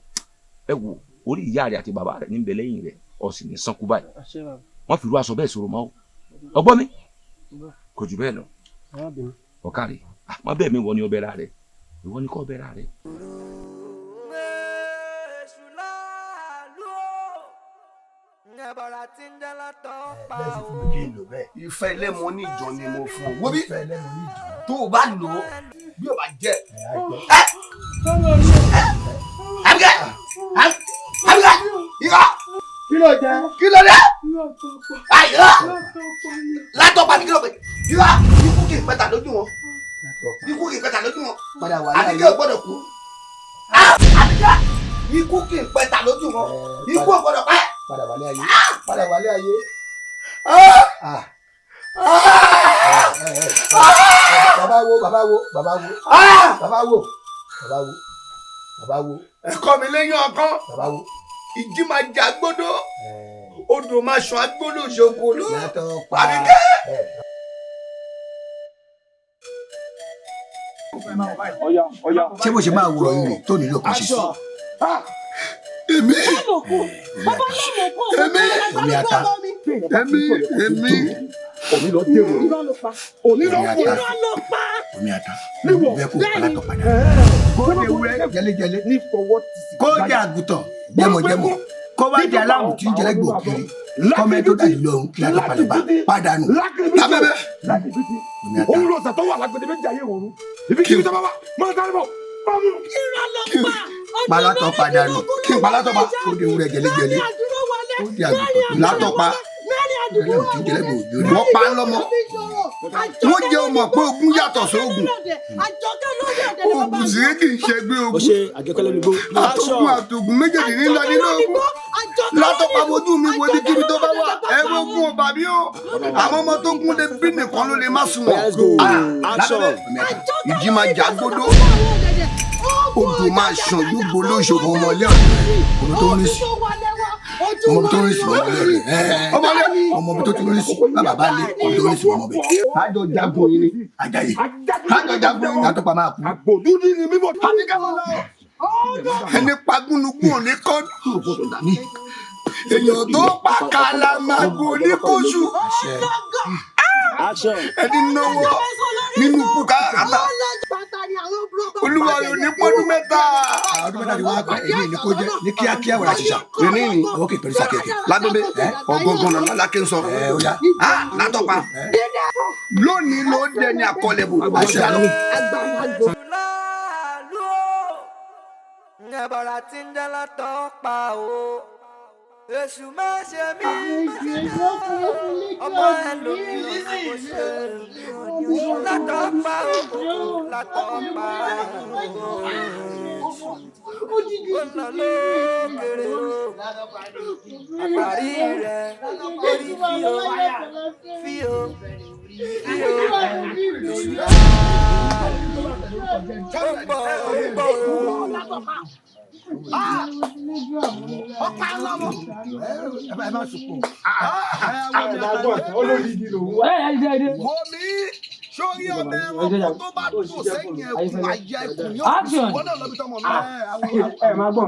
Ẹ wo orí ìyá rẹ̀ àti bàbá rẹ̀ níbẹ̀ lẹ́yìn rẹ̀ ọ̀sìn ní sánkú báyìí wọ́n fi irú aṣọ bẹ́ẹ̀ sọ̀rọ̀ mọ́ o. Ọgbọ́n mi kò jù bẹ́ẹ̀ lọ. Ọ̀kàrẹ̀ má bẹ́ẹ̀ mi wọ ni ọbẹ̀ ra rẹ̀ ìwọ ni kò ọbẹ̀ ra rẹ̀. Ìfẹ́ ẹlẹ́mu oníjọ ni mo fún ọ. Wo bí tó o bá lò ó bí o bá jẹ. Àbíkẹ́ Àbíkẹ́ irọ́. Kí ló jẹ? Kí ló dé? Àyọ̀ Látọ́pa ní kí ló pè? Irọ́ ikú kì í pẹ́ta lójú wọn. Ikú kì í pẹ́ta lójú wọn. Àbíkẹ́ ò gbọ́dọ̀ kú. Àbíkẹ́ ikú kì í pẹ́ta lójú wọn. Ikú ò gbọ́dọ̀ pẹ́. Padà wálé ayé. Padà wálé ayé. Bàbá wo bàbá wo bàbá wo bàbá wo bàbá wo bàbá wo. Ẹ̀kọ́ mi lẹ́yìn ọkàn. Bàbá wo. Ìjì máa jẹ agbódó. Odò máa ṣàn agbódò ṣògo ló. Látọ́pa. Àbíkẹ́. Ṣé bó ṣe máa wúrọ̀ yìí rè tó nílò kan ṣe sí. Èmi. Èmi. Omi ata. Èmi. Èmi. Omi lọ dé wò. Omi lọ Omi ata. Omi ata. Bẹ́ẹ̀ kó kọ́lá tó padà. Kó lè wúrẹ́ jẹlẹ́jẹlẹ́. Kó jẹ àgùntàn jẹmọ̀jẹmọ̀. Kó wá jẹ aláàmù tí ń jẹlẹ́gbẹ̀ òkiri. Kọ́mẹ́ tó dàdí lọ́run kí látọ̀pá lọ bá pàdánù. Lábẹ́bẹ́. Òun lọ sàtọ́ wà lágbèdè méjì ayé wọ̀run. Ibi kí n tó bá wà, máa sáré bọ̀. Palátọ̀ padànù. Kí n palátọ̀ pa. Ó di ewúrẹ́ jẹlẹ́jẹlẹ́. Ó di àgùntàn. Látọ̀pa. Wọ́n pa ń lọ́mọ. Wọ́n jẹ́ ọmọ pé ogun yàtọ̀ sóògùn. Oògùn sì kì í ṣẹgbẹ́ ogun. Àtògùn àtògùn méjèèjì nílá nínú ogun. Látọ̀pá wojú mi wo ní kíbi tó bá wà. Ẹ̀rọ ogun ò bàbí o. Àwọn ọmọ tó gún lè bí nìkan ló lè má sùn wọ̀n. Ìjì máa jà gbódó. Odò máa ṣàn gbogbo lóṣogbo ọmọlé ọ̀dọ́. Ọmọ tó ń rí sí. Ọmọ tó ń rí sí ọmọlé ọ̀dọ́. Ọmọ tó ń rí sí bàbá bá lé ọmọ tó ń rí sí ọmọ bẹ̀. Àjọ jagun yìí ni Àjàyí. Àjọ jagun yìí ni Àtọ́pá máa kú. Àgbò dúdú ni mímọ́. Ẹni pagúnugún ò ní kọ́. Èèyàn tó pa kàlàmàgò ní kóṣù. Ẹni náwó nínú ikú káràkátà. Olúwa yóò ní pọ́dún mẹ́ta. Ọdún mẹ́ta ni wọ́n á gbà èyí ni kò jẹ́ ní kíákíá wàrà ṣiṣà. Ní ní ọwọ́ kì í pẹ̀lú sàkéèké. Lábẹ́bẹ́ ọ̀gángan lọ́la lákè ń sọ. Látọ̀pá. Lónìí ló dẹni àkọlẹ̀bù. Àṣẹ. Ẹ̀bọ̀rà tí ń jẹ́ látọ̀ pa o. Èṣù má ṣe mí. Ọmọ ẹlòmíràn kò ṣe látọ̀ pa o. Látọ̀ pa o. Ó lọ lókèrè o. Àparí rẹ̀ orí fíò fíò fíò. Èṣù láàlú. Ó ń bọ̀ ó ń bọ̀ o. Ọ̀pá ńlọ́mọ. Ẹ má sunkún. Wọ́mi sórí ọmọ ẹranko tó bá tò sẹ́yìn ẹkùn àyà ẹkùn yóò kù sí wọ́n náà lọ́bi tọmọ mi. Ẹ máa gbọ́n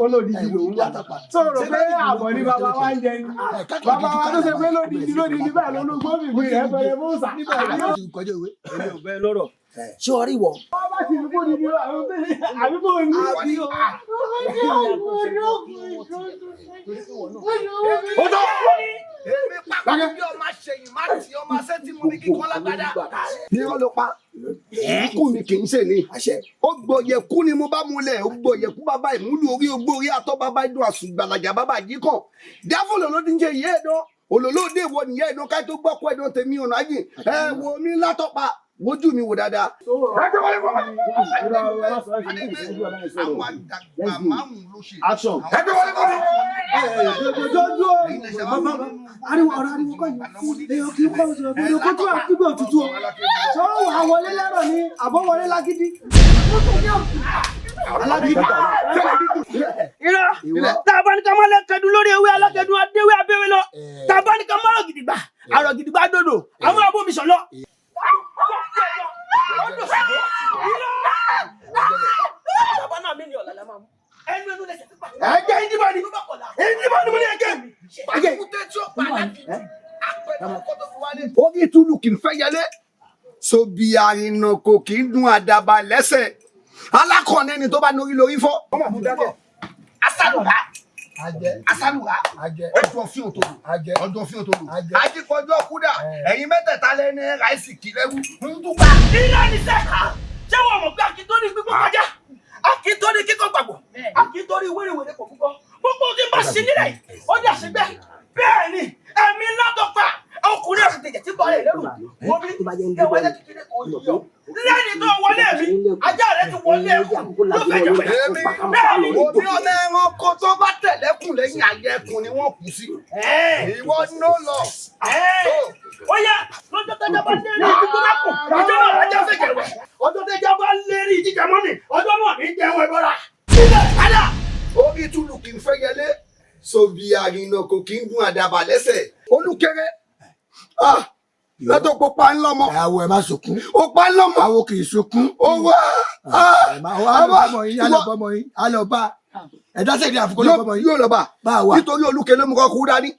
olódìdí lòún wà. Sọ̀rọ̀ pé àbọ̀ ni bàbá wa ń jẹ ni. Bàbá wa tó ṣe pé lódìdí lódìdí báyìí lólógbó fìwé rẹ̀ fẹ́rẹ̀ fún sà. Èmi ò bẹ lọ́rọ̀. Ṣé o rí wọ? Wọ́n bá ti fi kó didi wá, àbí kò ní. Ó tó. Èmi pàpà bí ọmọ aṣẹ̀yìn má tì ọmọ aṣẹ́ tí mo ní kíkọ́ lágbádá. Irọ́ ló pa. Ikú mi kì í ṣe ní. Ó gbọ̀yẹ̀kú ni mo bá múlẹ̀, ó gbọ̀yẹ̀kú bàbá ìmúlò orí ogbó orí àtọ́ bàbá ìdún àsùngbàlàjà bàbá àjíkàn. Dáfọ̀lọ̀ ló ti ń ṣe ìyá ẹ̀dán. Òlòlóde ìwọ nìyá ẹ̀dán ká tó gbọ́kọ̀ ẹ̀dán tèmi ọ̀nà àjìn. Ẹ wo mi látọ̀pa, wojú mi wò dáadáa. Action. Jọjọ ariwo ọ̀rọ̀ ariwo kọ́ yìí. Èèyàn kì í kọ́ ọ̀sẹ̀ ọ̀gbọ́dọ̀ kó tó àkígbè òtútù o. Sọ wà wọlé lẹ́rọ̀ ni àbọ̀ wọlé lágídí. Alágídí. Irọ́ tá a bá ní ká má lẹ́kẹ̀dún lórí ewé alákẹ̀dún adéwé abéwé lọ. Tá a bá ní ká má rọ̀ gidigba, àrọ̀ gidigba dòdò, àwọn abómi sọ̀ lọ. Ẹgbẹ́ ìdìbò ni ìdìbò ni mo ní ẹgbẹ́ mi. Orí túlù kì í fẹ́ yẹlé. Sobi àrìnà kò kì í dún àdàbà lẹ́sẹ̀. Alákọ̀ọ́nẹ́ ni tó bá norí lórí fọ́. Asálùhá. Asálùhá. Ọjọ́ fí òtòlù. Ọjọ́ fí òtòlù. Ajíkọjọ́ kúdà. Ẹ̀yin mẹ́tẹ̀ẹ̀ta lẹ́ni ráìsì kìlẹ́wù. Ń dúpà. Irọ́ ni sẹ́ka. Ṣé wọ́n mọ̀ pé Akíntó ní gbígbó kọjá? Akíntó ní kíkọ́ gbàgbọ́. Akíntó ní wérewère kò fúkọ́. Gbogbo ohun tí ń bá ṣe nílẹ̀ yìí, ó dà sí bẹ́ẹ̀. Bẹ́ẹ̀ ni, ẹ̀mí látọ̀pá. Ọkùnrin ẹ̀sùn tẹ̀jẹ̀ tí bọ́ọ̀lẹ̀ lẹ́rù. Wọ́n bí ẹwà ẹ̀jẹ̀ kékeré kò yọ. Lẹ́ni tó wọlé mi, ajá rẹ̀ ti wọlé ẹkùn ló fẹ́ jẹ pẹ̀lú. Bẹ́ẹ̀ ni. Omi ọmọ ẹranko tó bá tẹ̀lẹ́kùn lẹ́yìn ayé ẹkùn ni wọ́n kù sí. Ìwọ ló lọ. Ó yá lọ́jọ́ tẹ́jà bá lérí gbígbóná kù, ọjọ́ náà lájà fẹ́ jẹ̀wẹ̀. Ọjọ́ tẹ́jà bá lérí jíjẹ mọ́mì, ọjọ́ náà ní jẹun ẹ̀bọra. Ilẹ̀ padà. Orí túlù kì í fẹ́ yẹlé. Sobi àrìnà kò kì í dún àdàbà lẹ́sẹ̀. Olúkéré. Látọ̀ pọ̀ pa ńlọ́mọ. Àwọ̀ ẹ̀ má sunkún. Ó pa ńlọ́mọ. Àwọ̀ kì í sunkún. Ó wá. Ẹ máa wá lọ bọ́mọ yín, á lọ bọ́mọ yín, á lọ bá. Ẹ̀dá sẹ̀dí àfikún lọ bọ́mọ yín. Yóò lọ bá. Nítorí Olúkéré ló mú kọ́ kú dání.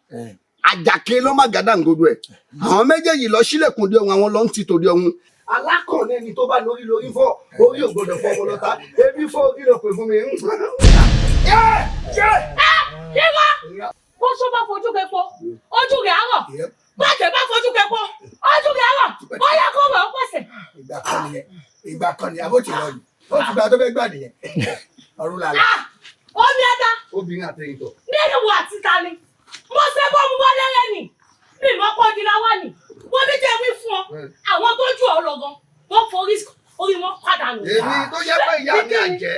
Àjàké ló má gàdá ńgodo ẹ̀. Àwọn méjèèjì lọ sílẹ̀kùn dé ohun, àwọn lọ ń ti tòde ohun. Alákọ̀ọ́nẹ́ ni tó bá lórí lórí fọ́, orí ò gbọdọ̀ fọ́ ọmọ lọ́ta. Ebi fọ́ orí lọ pè fún mi. Bó ṣó bá fojú kẹpọ, ojú rẹ̀ á rọ̀. Bàjẹ́ bá fojú kẹpọ, ojú rẹ̀ á rọ̀. Bóyá kó rọ̀ ó pèsè. Ìgbà kan nìyẹn, ìgbà kan nìyẹn, àbó ti lọ ni. Ó ti gba tó fẹ́ gbà nìyẹn. Ọ̀run làlà. Omi ẹja. Obìnrin àtẹ̀yìntọ̀. Nínú wo àti ta ni? Mo ṣe bọ́ mu wọlé rẹ nì. Mi mọ́ pọ́ di láwá nì. Wọ́n bí jẹ́ wí fún ọ. Àwọn tó jù ọ lọ gan, wọ́n forí orí wọn padà nù. Èmi tó yẹ pé ìyá mi àjẹ́,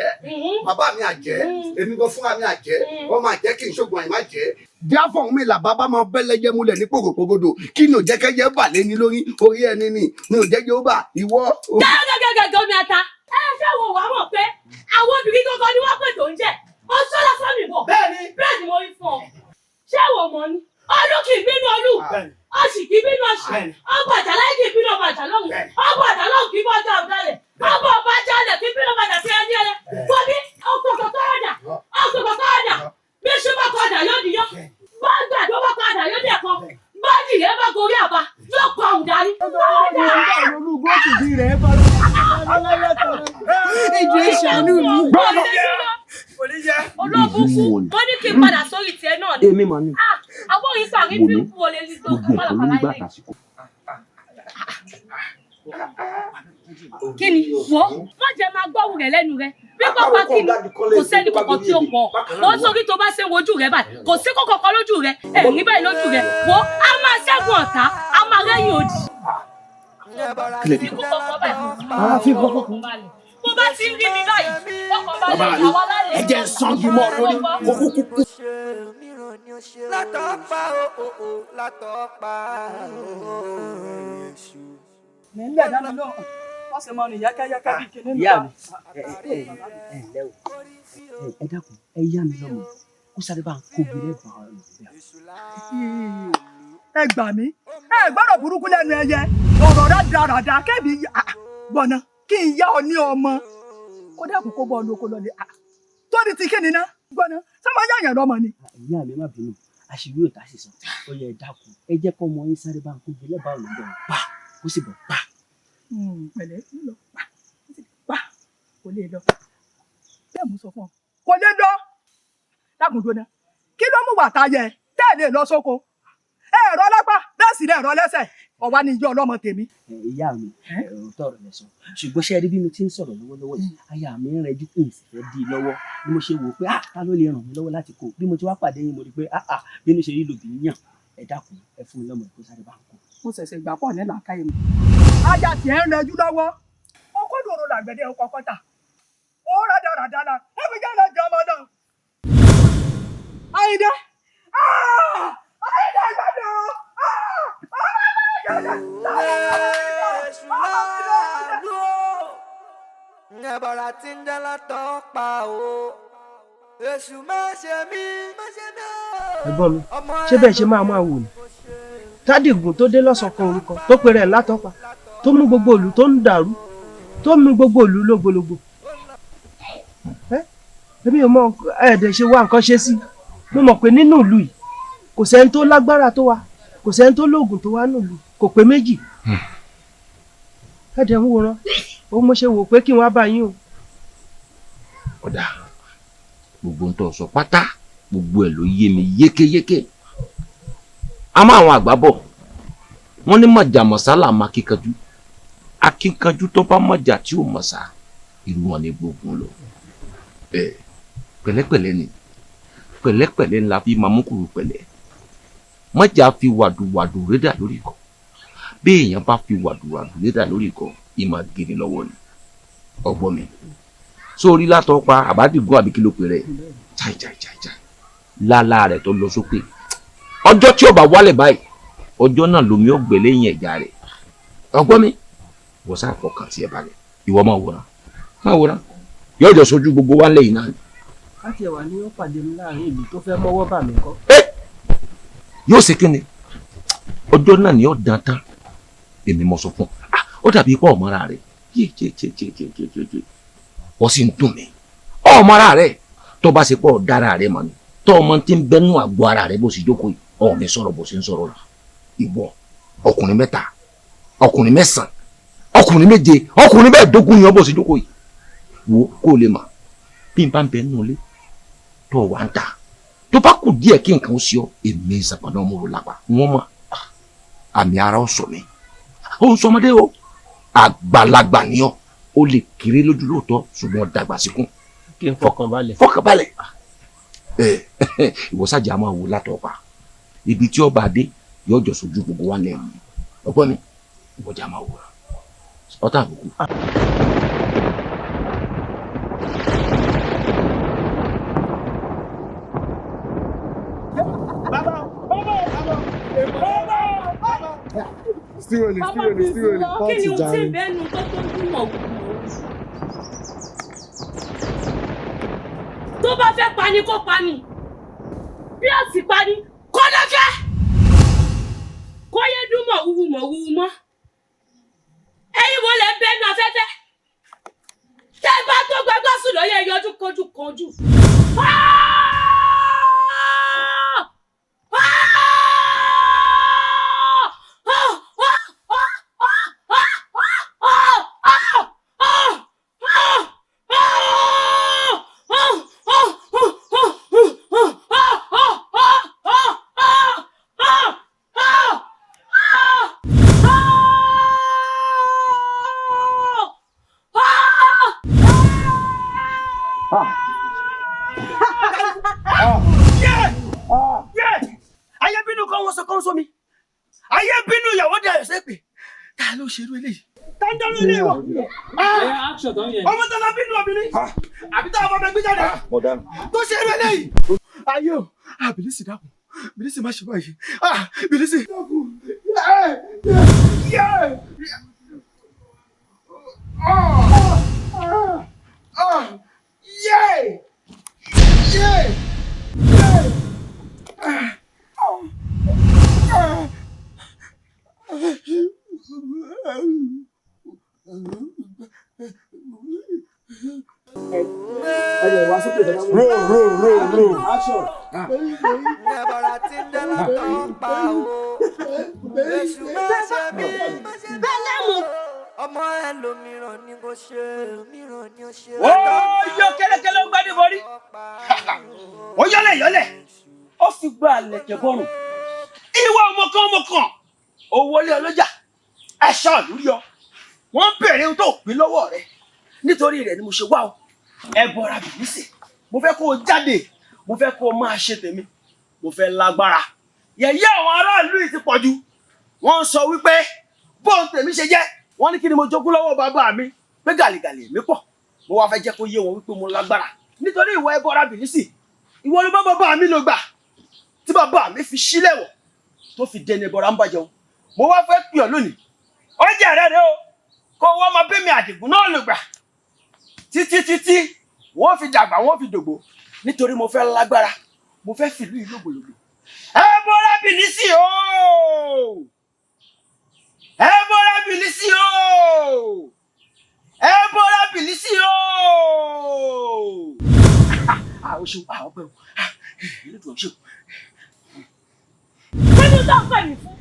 bàbá mi àjẹ́, èmi gan fúnra mi àjẹ́, ọmọ àjẹ́ kì í ṣògùn àìmá jẹ́. Díàfọ̀ mi là bàbá máa bẹ́lẹ́jẹ́ múlẹ̀ ní pògòpògòdò kí ni ò jẹ́ kẹ́jẹ́ bà lé ní lórí orí ẹni ni ni ò jẹ́ jẹ́ ó bà ìwọ. Gẹ́gẹ́gẹ́gẹ́ omi ata. Ẹ ṣé wo wàá mọ̀ pé àwọn obìnrin gangan ni wọ́n pè tó ń jẹ́. Ó sọ lásán mi bọ̀. Bẹ́ẹ̀ni. Bẹ́ẹ̀ni mo rí fún ọ. Ṣé wo mọ̀ ni? Olú kì í bínú olú. Ọ̀sì kì í bínú ọ̀sì. Ọba àjàlá kì í bínú ọba àjàlọ́hùn. Ọba àjàlọ́hùn kì í bọ́ ọjà ọ̀dàlẹ̀. Ọba ọba àjàlẹ̀ kì í bínú ọba àjàsí ẹni ẹlẹ́. Wọ́n ní ọ̀pọ̀pọ̀ ọ̀dà. Ọ̀pọ̀pọ̀ ọ̀dà. Bí ṣé bá kọ ọ̀dà yóò dìyọ́. Bá gbàdó bá kọ ọ̀dà yóò dẹ̀kọ. Bá dìrẹ́ bá gorí àbá yóò kọ ọ̀hún dání. Ìjọ ìṣàánú mi. Olóbùkún, mo ní kí n padà sórí tiẹ̀ náà ni. Èmi mà ní. Àwọn òyìnbó àrí Wò fi mí, ń kú olè ní tó gbogbo nǹkan ló ń gbà tàsíkò. Kí ni wọ́? Má jẹ́ máa gbọ́wù rẹ̀ lẹ́nu rẹ̀. Bí pápá kí ni kò sẹ́ni kankan tí ó pọ̀. Ó sórí tó bá ṣe wojú rẹ̀ báyìí. Kò sí kókò kan lójú rẹ̀. Ẹ̀rín báyìí lójú rẹ̀. Wọ́ á máa ṣẹ́gun ọ̀tá, á máa rẹ́yìn òdì. Kílẹ̀ bí Ikú kọ̀ọ̀kan báyìí. Ara fi kọ́kọ́ kún. Bó bá ti ń rí mi báyìí, ọkàn Bàbá balẹ̀ mi, àwa lálẹ́. ẹ jẹ́ ń sangi mọ́ ọ lórí kó kúkú kú. Látọ̀pá o o o látọ̀pá o èṣù. Nílẹ̀ dáná náà, wọ́n sì mọ ní yákáyáká bíi kinní Ìyá mi, ẹ ẹ ẹ ǹlẹ́ o, ẹ dákun, ẹ yá mi lọ́mọ, kó sáré bá ń kóbi lẹ́bàá ọ̀nà bẹ́ẹ̀. Ẹ gbà mí, ẹ gbọ́dọ̀ burúkú lẹ́nu ẹyẹ, ọ̀rọ̀ rádaràda kẹ́mi gbọ̀nà kí n yá ọ ní ọmọ. Kó dákun kó bọ́ ọ lóko lọ́lẹ̀. Torí ti kíni ná gbọ́nà, sọ́mọ yáyàn lọ́mọ ni. Ìyá mi má bínú, àṣírí ò tá sì sọ, ó yẹ ẹ dákun, ẹ jẹ́ kọ́ ọmọ yín sáré bá ń kóbi lẹ́bàá ọ̀nà bẹ́ẹ̀ pa, kó sì bọ̀ pa. Pẹ̀lẹ́ lọ pa pa kò lè lọ. Bẹ́ẹ̀ mo sọ fún ọ, kò lè lọ. Dákun gbóná, kí ló mú wàtá yẹ tẹ́ ẹ̀ lè lọ sóko? Ẹ ẹ̀rọ lápá bẹ́ẹ̀ sì lẹ̀ ẹ̀rọ lẹ́sẹ̀, ọ̀wá ni iyọ̀ ọlọ́mọ tèmi. Ìyá mi, òótọ́ ọ̀rọ̀ lẹ sọ, ṣùgbọ́n ṣé ẹ rí bí mo ti ń sọ̀rọ̀ lọ́wọ́lọ́wọ́ yìí, aya mi ń rẹjú kí n sì fẹ́ dí i lọ́wọ́ ni mo ṣe wò ó pé ah ta ló lè ràn mí lọ́wọ́ láti kó bí mo ti wá pàdé yín mo rí i pé ah ah bí inú ṣe rí lòdì yàn, ẹ dákun ẹ fún mi lọ́mọ kó sáré bá ń kó. Mo ṣẹ̀ṣẹ̀ gbà pọ̀ ní làákàyè mi. Aya tiẹ̀ ń rẹjú lọ́wọ́. Okó dòrò làgbẹ̀dẹ ọkọ̀ kọ́ta. Ó rádaràda la, ó fi jẹ́ lọ́jọ́ ọmọ náà. Àyìndé! Àyìndé gbọ́dọ̀! Èṣù láàlú o. Ẹ̀bọ̀rà tí ń jẹ́ látọ̀pá o. Èṣù má ṣe mí, má ṣe mí o. Ẹ̀gbọ́n mi, ṣé bẹ́ẹ̀ ṣe máa máa wò ni Tádìgún tó dé lọ́sàn-án orúkọ tó pe rẹ̀ látọ́pa tó mú gbogbo ìlú tó ń dàrú tó mú gbogbo ìlú lógbólógbò. Èmi ò mọ ẹ̀ẹ́dẹ̀ ṣe wá nǹkan ṣe sí. Mo mọ̀ pé nínú ìlú yìí kò sẹ́ni tó lágbára tó wa, kò sẹ́ni tó lóògùn tó wá nílùú, kò pé méjì. Ẹ̀ẹ́dẹ̀ ń wòran, ó mo ṣe wò pé kí n wá bá yín o. Ọ̀dà, gbogbo ń tọ́ sọ pátá gbogbo ẹ̀ ló yé mi yékéyéké. Àmọ́ àwọn àgbà bọ̀, wọ́n ní mọ̀jàmọ̀sá là máa kíkanjú. Akíkanjú tó bá mọ̀jà tí ò mọ̀sá, irú wọn ní gbógun lọ. Ẹ pẹ̀lẹ́pẹ̀lẹ́ ni, pẹ̀lẹ́pẹ̀lẹ́ ńlá fi máa mú kúrú pẹ̀lẹ́. Mọ̀jà fi wàdùwàdù rédà lórí ikọ̀. Bí èèyàn bá fi wàdùwàdù rédà lórí ikọ̀, ìmọ̀ gidi lọ́wọ́ ni. Ọgbọ́n mi. Sórí látọ̀ pa àbádìgún àbí kí ló pè rẹ̀? Chai chai chai chai. Lálá rẹ̀ tó lọ sókè. Ọjọ́ tí ó bá wálẹ̀ báyìí, ọjọ́ náà lomi ó gbẹ lẹ́yìn ẹ̀já rẹ̀. Ọgbọ́n mi, wọ́n sá fọkàn tiẹ̀ balẹ̀. Ìwọ máa wòran, máa wòran. Yóò jọ sojú gbogbo wa lẹ́yìn náà. Káti ẹ̀wà ni ó pàdé mi láàrin ìlú tó fẹ́ mọ́wọ́ bà mí kọ́. Yóò ṣe kí ni? Ọjọ́ náà ni ó dán tán. Èmi mo sọ fún ọ. Ó dàbí ipá ọ̀mọ́ra rẹ̀. Yé yé yé yé yé yé yé yé. Wọ́n sì ń dùn mí. Ọ̀mọ́ra rẹ̀ tó bá ṣe pọ̀ dára rẹ̀ mọ̀ ni. Tọ́ ọmọ tí ń bẹ́nu àgọ́ ara rẹ̀ bó ṣe jókòó yìí. Ọ̀ ní sọ̀rọ̀ bó ṣe ń sọ̀rọ̀ yìí. Ìwọ ọkùnrin mẹ́ta, ọkùnrin mẹ́sàn-án, ọkùnrin méje, ọkùnrin mẹ́ẹ̀ẹ́dógún ni ọ bó ṣe jókòó yìí. Wo kó o lè mọ̀ bí n bá ń bẹ nínú ilé tó wà ń ta Tó bá kù díẹ̀ kí nǹkan ó ṣe ọ́, èmi Ṣàpọ̀nná ọmọ òru lápá wọ́n mọ̀. Àmì ara ó sọ mi. Ó ń sọmọdé o, àgbàlagbà ni ọ́, ó lè kéré lójú lóòótọ́, ṣùgbọ́n dàgbà síkún. Kí n fọkàn balẹ̀. Fọkàn balẹ̀. Ẹ ìwọ sájà máa wò látọ̀pa ibi tí ọba adé yóò jọ sojú gbogbo wa lẹ́nu ọgbọ́n mi, ìwọjà máa wò ọtá àbùkù. Bàbá mi sọ kí ni ohun tí ń bẹ́nu tó tó ń dún mọ̀ wù. Tó bá fẹ́ pani kó pani, bí ó sì pani kó dákẹ́, kó yé dún mọ̀ wúwu mọ̀ wúwu mọ́. Ẹ̀yin wo lẹ ń bẹ́nu afẹ́fẹ́? Tẹ́ bá tó gbẹgbẹ́ sùn lóye yọjú kojú kojú. Ayé bínú kan wọ́n sọ kán sómi, ayé bínú ìyàwó di ayọ̀ sẹ́pẹ̀. Ta ló ṣerú eléyìí? Ta ń dánú ilé wọ? Ọmọ tó lọ bínú obìnrin àbí tá a fọmọ ẹgbẹ́ jáde tó ṣerú eléyìí. Ayé o, Bìlísì dákun, Bìlísì má ṣe báyìí, Bìlísì dákun. Roll, roll, roll, roll. Action. Ẹ̀bọ̀rà tí ń jẹ́ látọ̀ pa o. Èṣù má ṣe mí. Ọmọ ẹlòmíràn ni kò ṣe, ẹlòmíràn ni ó ṣe. Ó yọ kẹ́lẹ́kẹ́lẹ́, ó gbádùn borí. Ó yọlẹ̀ yọlẹ̀, ó fi gba àlẹ̀kẹ̀ bọ́rùn. Ìwọ ọmọ kan ọmọ kan, ó wọlé ọlọ́jà, ẹ̀ṣọ́ lórí ọ. Wọ́n ń bèrè ohun tó pín lọ́wọ́ rẹ. Nítorí rẹ̀ ni mo ṣe wá o. Ẹ bọra Bìlísì, mo fẹ́ kó o jáde, mo fẹ́ kó o máa ṣe tèmi, mo fẹ́ lágbára. Yẹ̀yẹ́ àwọn aráàlú yìí ti pọ̀ jù. Wọ́n ń sọ wípé bóun tèmi ṣe jẹ́, wọ́n ní kí ni mo jogún lọ́wọ́ bàbá mi, pé gàlìgàlì mi pọ̀. Mo wá fẹ́ jẹ́ kó yé wọn wípé mo lágbára. Nítorí ìwọ ẹbọra Bìlísì, ìwọ ló bá bàbá mi lò gbà tí bàbá mi fi sílẹ̀ wọ̀ tó fi dẹni ẹbọra ń bàjẹ́ o. Mo wá fẹ́ pè ọ́ lónìí, ọjà rẹ rẹ o, kó wọ́n máa bẹ́mi Àdìgún náà lò gbà títí títí wọ́n fi dàgbà, wọ́n fi dògbò, nítorí mo fẹ́ lágbára, mo fẹ́ fìlú ìlú lògbòlògbò. Ẹbọra Bìlísì o, ẹbọra Bìlísì o, ẹbọra Bìlísì o. O ṣeun, ọpẹ́ o, elédùn ọṣẹ o. Kí ni tó ń pè mí fún?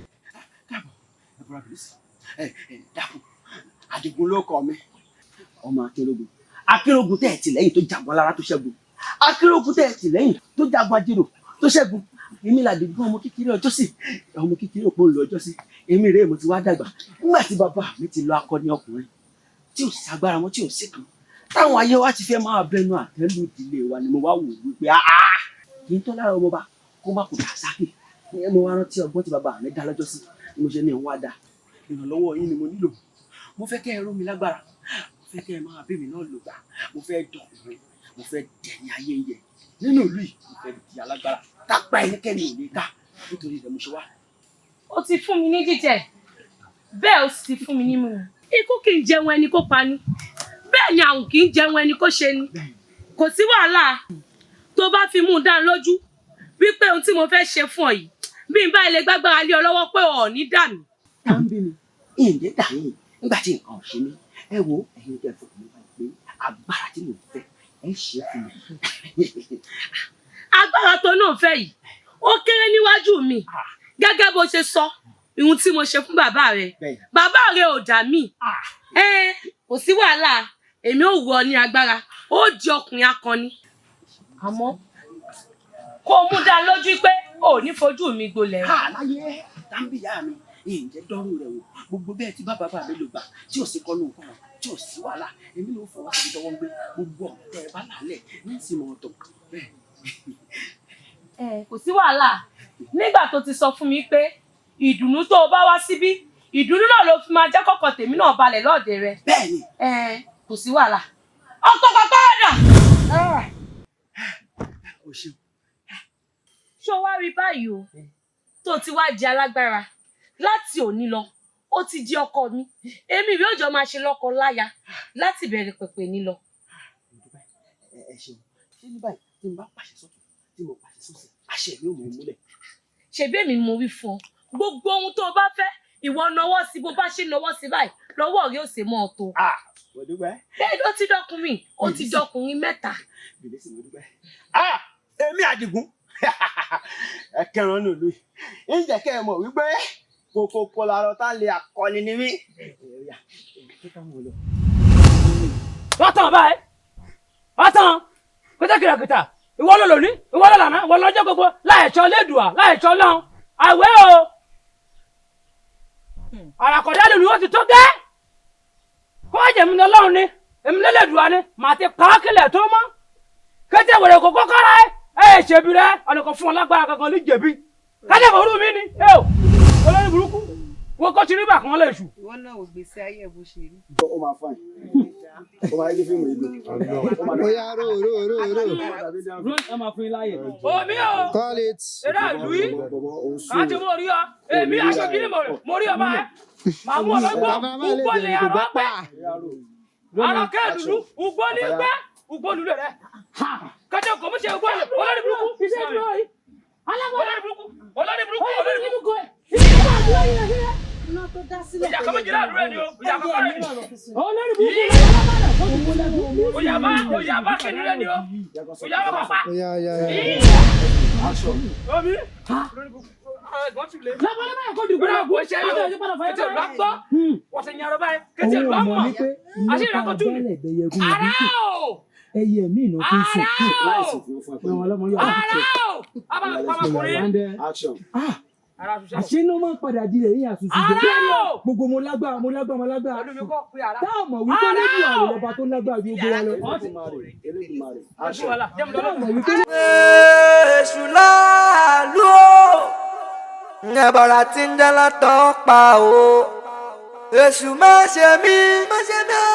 Ẹbọra Bìlísì, ẹ dákun, Àdìgún ló kọ mi, ọmọ Akérògùn. Akérògùn tẹ̀ tì lẹ́yìn tó jagun alára tó ṣẹ́gun. Akérògùn tẹ̀ tì lẹ́yìn tó jagun ajérò tó ṣẹ́gun. Èmi làdìgún ọmọ kékeré ọjọ́ sí, ọmọ kékeré òpó ń lọ ọjọ́ sí. Èmi rèé, mo ti wá dàgbà. Nígbà tí bàbá mi ti lọ akọni ọkùnrin tí ò ságbára wọn, tí ò sí kan, táwọn ayé wa ti fẹ́ máa bẹnu àtẹ́lù ìdílé wa, ni mo wá wò wípé kì í tọ́ lára ọmọba kó má kò dà sákì. Mo wá rántí ọgbọ́n tí bàbá mi dá lọ́jọ́ sí, ni mo ṣe ní ìwọ́n á dá. Ìrànlọ́wọ́ yín ni mo nílò. Mo fẹ́ kẹ́ ẹ ró mi lágbára, mo fẹ́ kẹ́ ẹ máa bí mi náà lò gbà. Mo fẹ́ dọkùnrin, mo fẹ́ dẹni ayé yẹ nínú ìlú yìí, mo fẹ́ di alágbára tápá ẹnikẹ́ni ò ní ká. Nítorí rẹ̀ mo ṣe wá. Ó ti fún mi ní jíjẹ, bẹ́ẹ̀ ó sì ti fún mi ní mímu. Ikú kì í jẹun ẹni kó pani, bẹ́ẹ̀ ni àrùn kì í jẹun ẹni kó ṣe ni. Kò sí wàhálà tó bá fi mú un dá lójú wípé ohun tí mo fẹ́ ṣe fún ọ yìí, bí n bá ilé gbágbára lé ọ lọ́wọ́ pé ọ̀ ní dà mí. Tá ń bí mi, ìǹdè dà yín nígbà tí nǹkan ò ṣe mí. Ẹ wo, ẹ̀yin tẹ́ fún mi báyìí pé agbára tí mò ń fẹ́, ẹ ṣe é fún mi. Agbára tó náà fẹ́ yìí, ó kéré níwájú mi. Gẹ́gẹ́ bó ṣe sọ ohun tí mo ṣe fún bàbá rẹ, bàbá rẹ ò dà mí. Kò sí wàhálà, èmi ò wọ ní agbára, ó di ọkùnrin akọni. Àmọ́ Kó o mú dá lójú pé o ò ní fojú mi gbolẹ̀. Láyé tàbí ìyá mi ǹjẹ́ dọ́rùn rẹ̀ wò, gbogbo bẹ́ẹ̀ tí bàbá mi lò gbà tí ò sí kọ́nù nǹkan tí ò sí wàhálà, èmi ló fọwọ́ sí tọwọ́ ń gbé gbogbo ọ̀nà tẹ́ ẹ bá làálẹ̀ ní ìsinmi ọ̀tọ̀. Kò sí wàhálà nígbà tó ti sọ fún mi pé ìdùnnú tó o bá wá síbí, ìdùnnú náà ló fi máa jẹ́ kọ́kọ́ tèmi náà balẹ̀ lọ́ọ̀dẹ̀ rẹ. Bẹ́ẹ̀ni. Kò sí wàhálà. Ọkọ kọkọ dà. O ṣeun. Ṣé o wá rí báyìí o tó ti wá di alágbára láti òní lọ, ó ti di ọkọ mi, èmi rí òjò máa ṣe lọ́kọ láya láti bẹ̀rẹ̀ pẹ̀pẹ̀ ní lọ. Ẹ ṣeun. Ṣé ní báyìí tí n bá pàṣẹ sọ́tún tí mo pàṣẹ sósì, àṣẹ mi ò mọ̀ múlẹ̀? Ṣebí èmi mo wí fún ọ, gbogbo ohun tó o bá fẹ́ ìwọ nawọ́ sí, bó bá ṣe nawọ́ sí báyìí lọ́wọ́ rí òsè mọ́ ọ tó. Mo dúpẹ́. Bẹ́ẹ̀ ló ti dọkùnrin, ó ti dọkùnrin mẹ́ta. Bèbè sì mo dúpẹ́. Èmi Àdìgún ẹ kẹran nù lùi, ǹjẹ́ kẹ́ ẹ mọ̀ wípé kòkòkò làrọ̀ tá lè akọni ni mí. Wọ́n tàn báyìí, wọ́n tàn pété kìràkìtà, ìwọ ló lòní, ìwọ ló lànà, ìwọ lọ́jọ́ gbogbo láìsọ lẹ́dùà láìsọ lọ́hùn àwẹ̀ o. Àràkọ̀dá lòlù ó ti tó gẹ́, kó wá jẹ̀mí ní ọlọ́run ni èmi lẹ́lẹ́dùà ni màá ti pa á kílẹ̀ tó mọ́ kété wèrè kókó kára ẹ ẹ ṣèbí rẹ ọ̀nà kan fún ọ lágbára kankan ní jẹ̀bi kájẹ́ kò rú mi ni ẹ o olórí burúkú wo kó ti rí bàkan lè ṣù. Ìwọ náà ò gbèsè ayé ẹ bó ṣe rí. Ó máa fún ẹ, ó máa yẹ kí fíìmù yìí dùn. Ó yá, ró ró ró ró. Ẹ máa fún yín láàyè. Omi o. Call it. Eré ìlú yìí kà á ti mú orí ọ, èmi aṣọ kìíní mo rí ọ báyìí màá mú ọ lọ́gbọ́ ugbó lè àrọ́ pẹ́ àrọ́ kẹ́ẹ̀dùnú ugbó ní pẹ́ ugbó lulẹ̀ rẹ kẹjọ kò mú ṣe ugbó olórí burúkú olórí burúkú olórí burúkú olórí burúkú. Iná tó dá sílẹ̀. Ìyá kan méjìlá àdúrà ni o, ìyá kan kọ́rẹ́ ni. Olórí burúkú. Òyàbá òyàbá kẹ́ni ni o, òyàbá pàpà. Ó yá, ó yá, ó yá. Omi. Lọ́pọ̀lọpọ̀ ẹ̀kọ́ dùgbò náà kò ṣe é o, kẹtẹ ìlú àgbọ̀, wọ́n ti nyàrá báyìí, kẹtẹ ìlú àmọ̀, àṣírí ìrẹ́kọ̀ tún mi. Ara o! Ẹyẹ mi ìnà fi ń sùn. Ara o! Abàkùnrin. Àṣé iná máa ń padà di ẹ̀yìn àṣùṣù jẹ́. Gbogbo mo lágbára, mo lágbára, mo lágbára. Tá a mọ̀ wípé lójú àwọn ọba tó lágbára ju gbogbo wa lọ. Tá a mọ̀ wípé. Èṣù láàlú o, ẹ̀bọ̀rà tí ń jẹ́ látọ̀ pa o. Èṣù má ṣe mí, má ṣe mí o.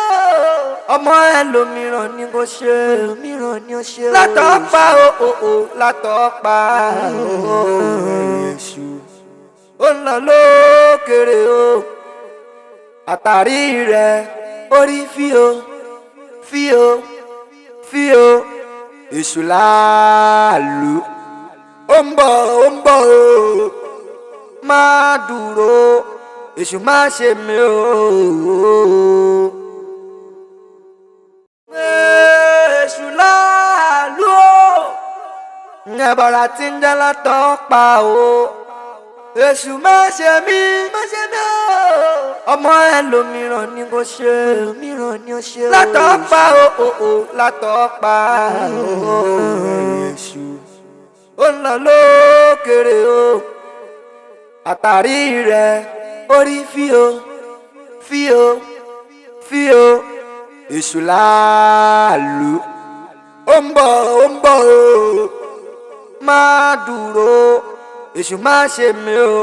Ọmọ ẹlòmíràn ni kò ṣe, ẹlòmíràn ni ó ṣe. Látọ̀ pa o, o, o, látọ̀ pa o. Èṣù ó ń lọ lókèrè o, àtàrí rẹ̀ orí fío fío fío. Èṣù láàlú ó ń bọ̀, ó ń bọ̀ o, má dúró, èṣù má ṣe mí o. Èṣù láàlú o, ẹ̀bọ̀rà tí ń jẹ́ látọ̀ pa o. Èṣù má ṣe mí, má ṣe mí o. Ọmọ ẹlòmíràn ni kò ṣe, ẹlòmíràn ni ó ṣe. Látọ̀ pa o, o, o, látọ̀ pa o. Èṣù ó ń lọ lókèrè o, àtàrí rẹ̀ orí fío fío fío. Èṣù láàlú ó ń bọ̀, ó ń bọ̀ o, má dúró, èṣù má ṣe mí o.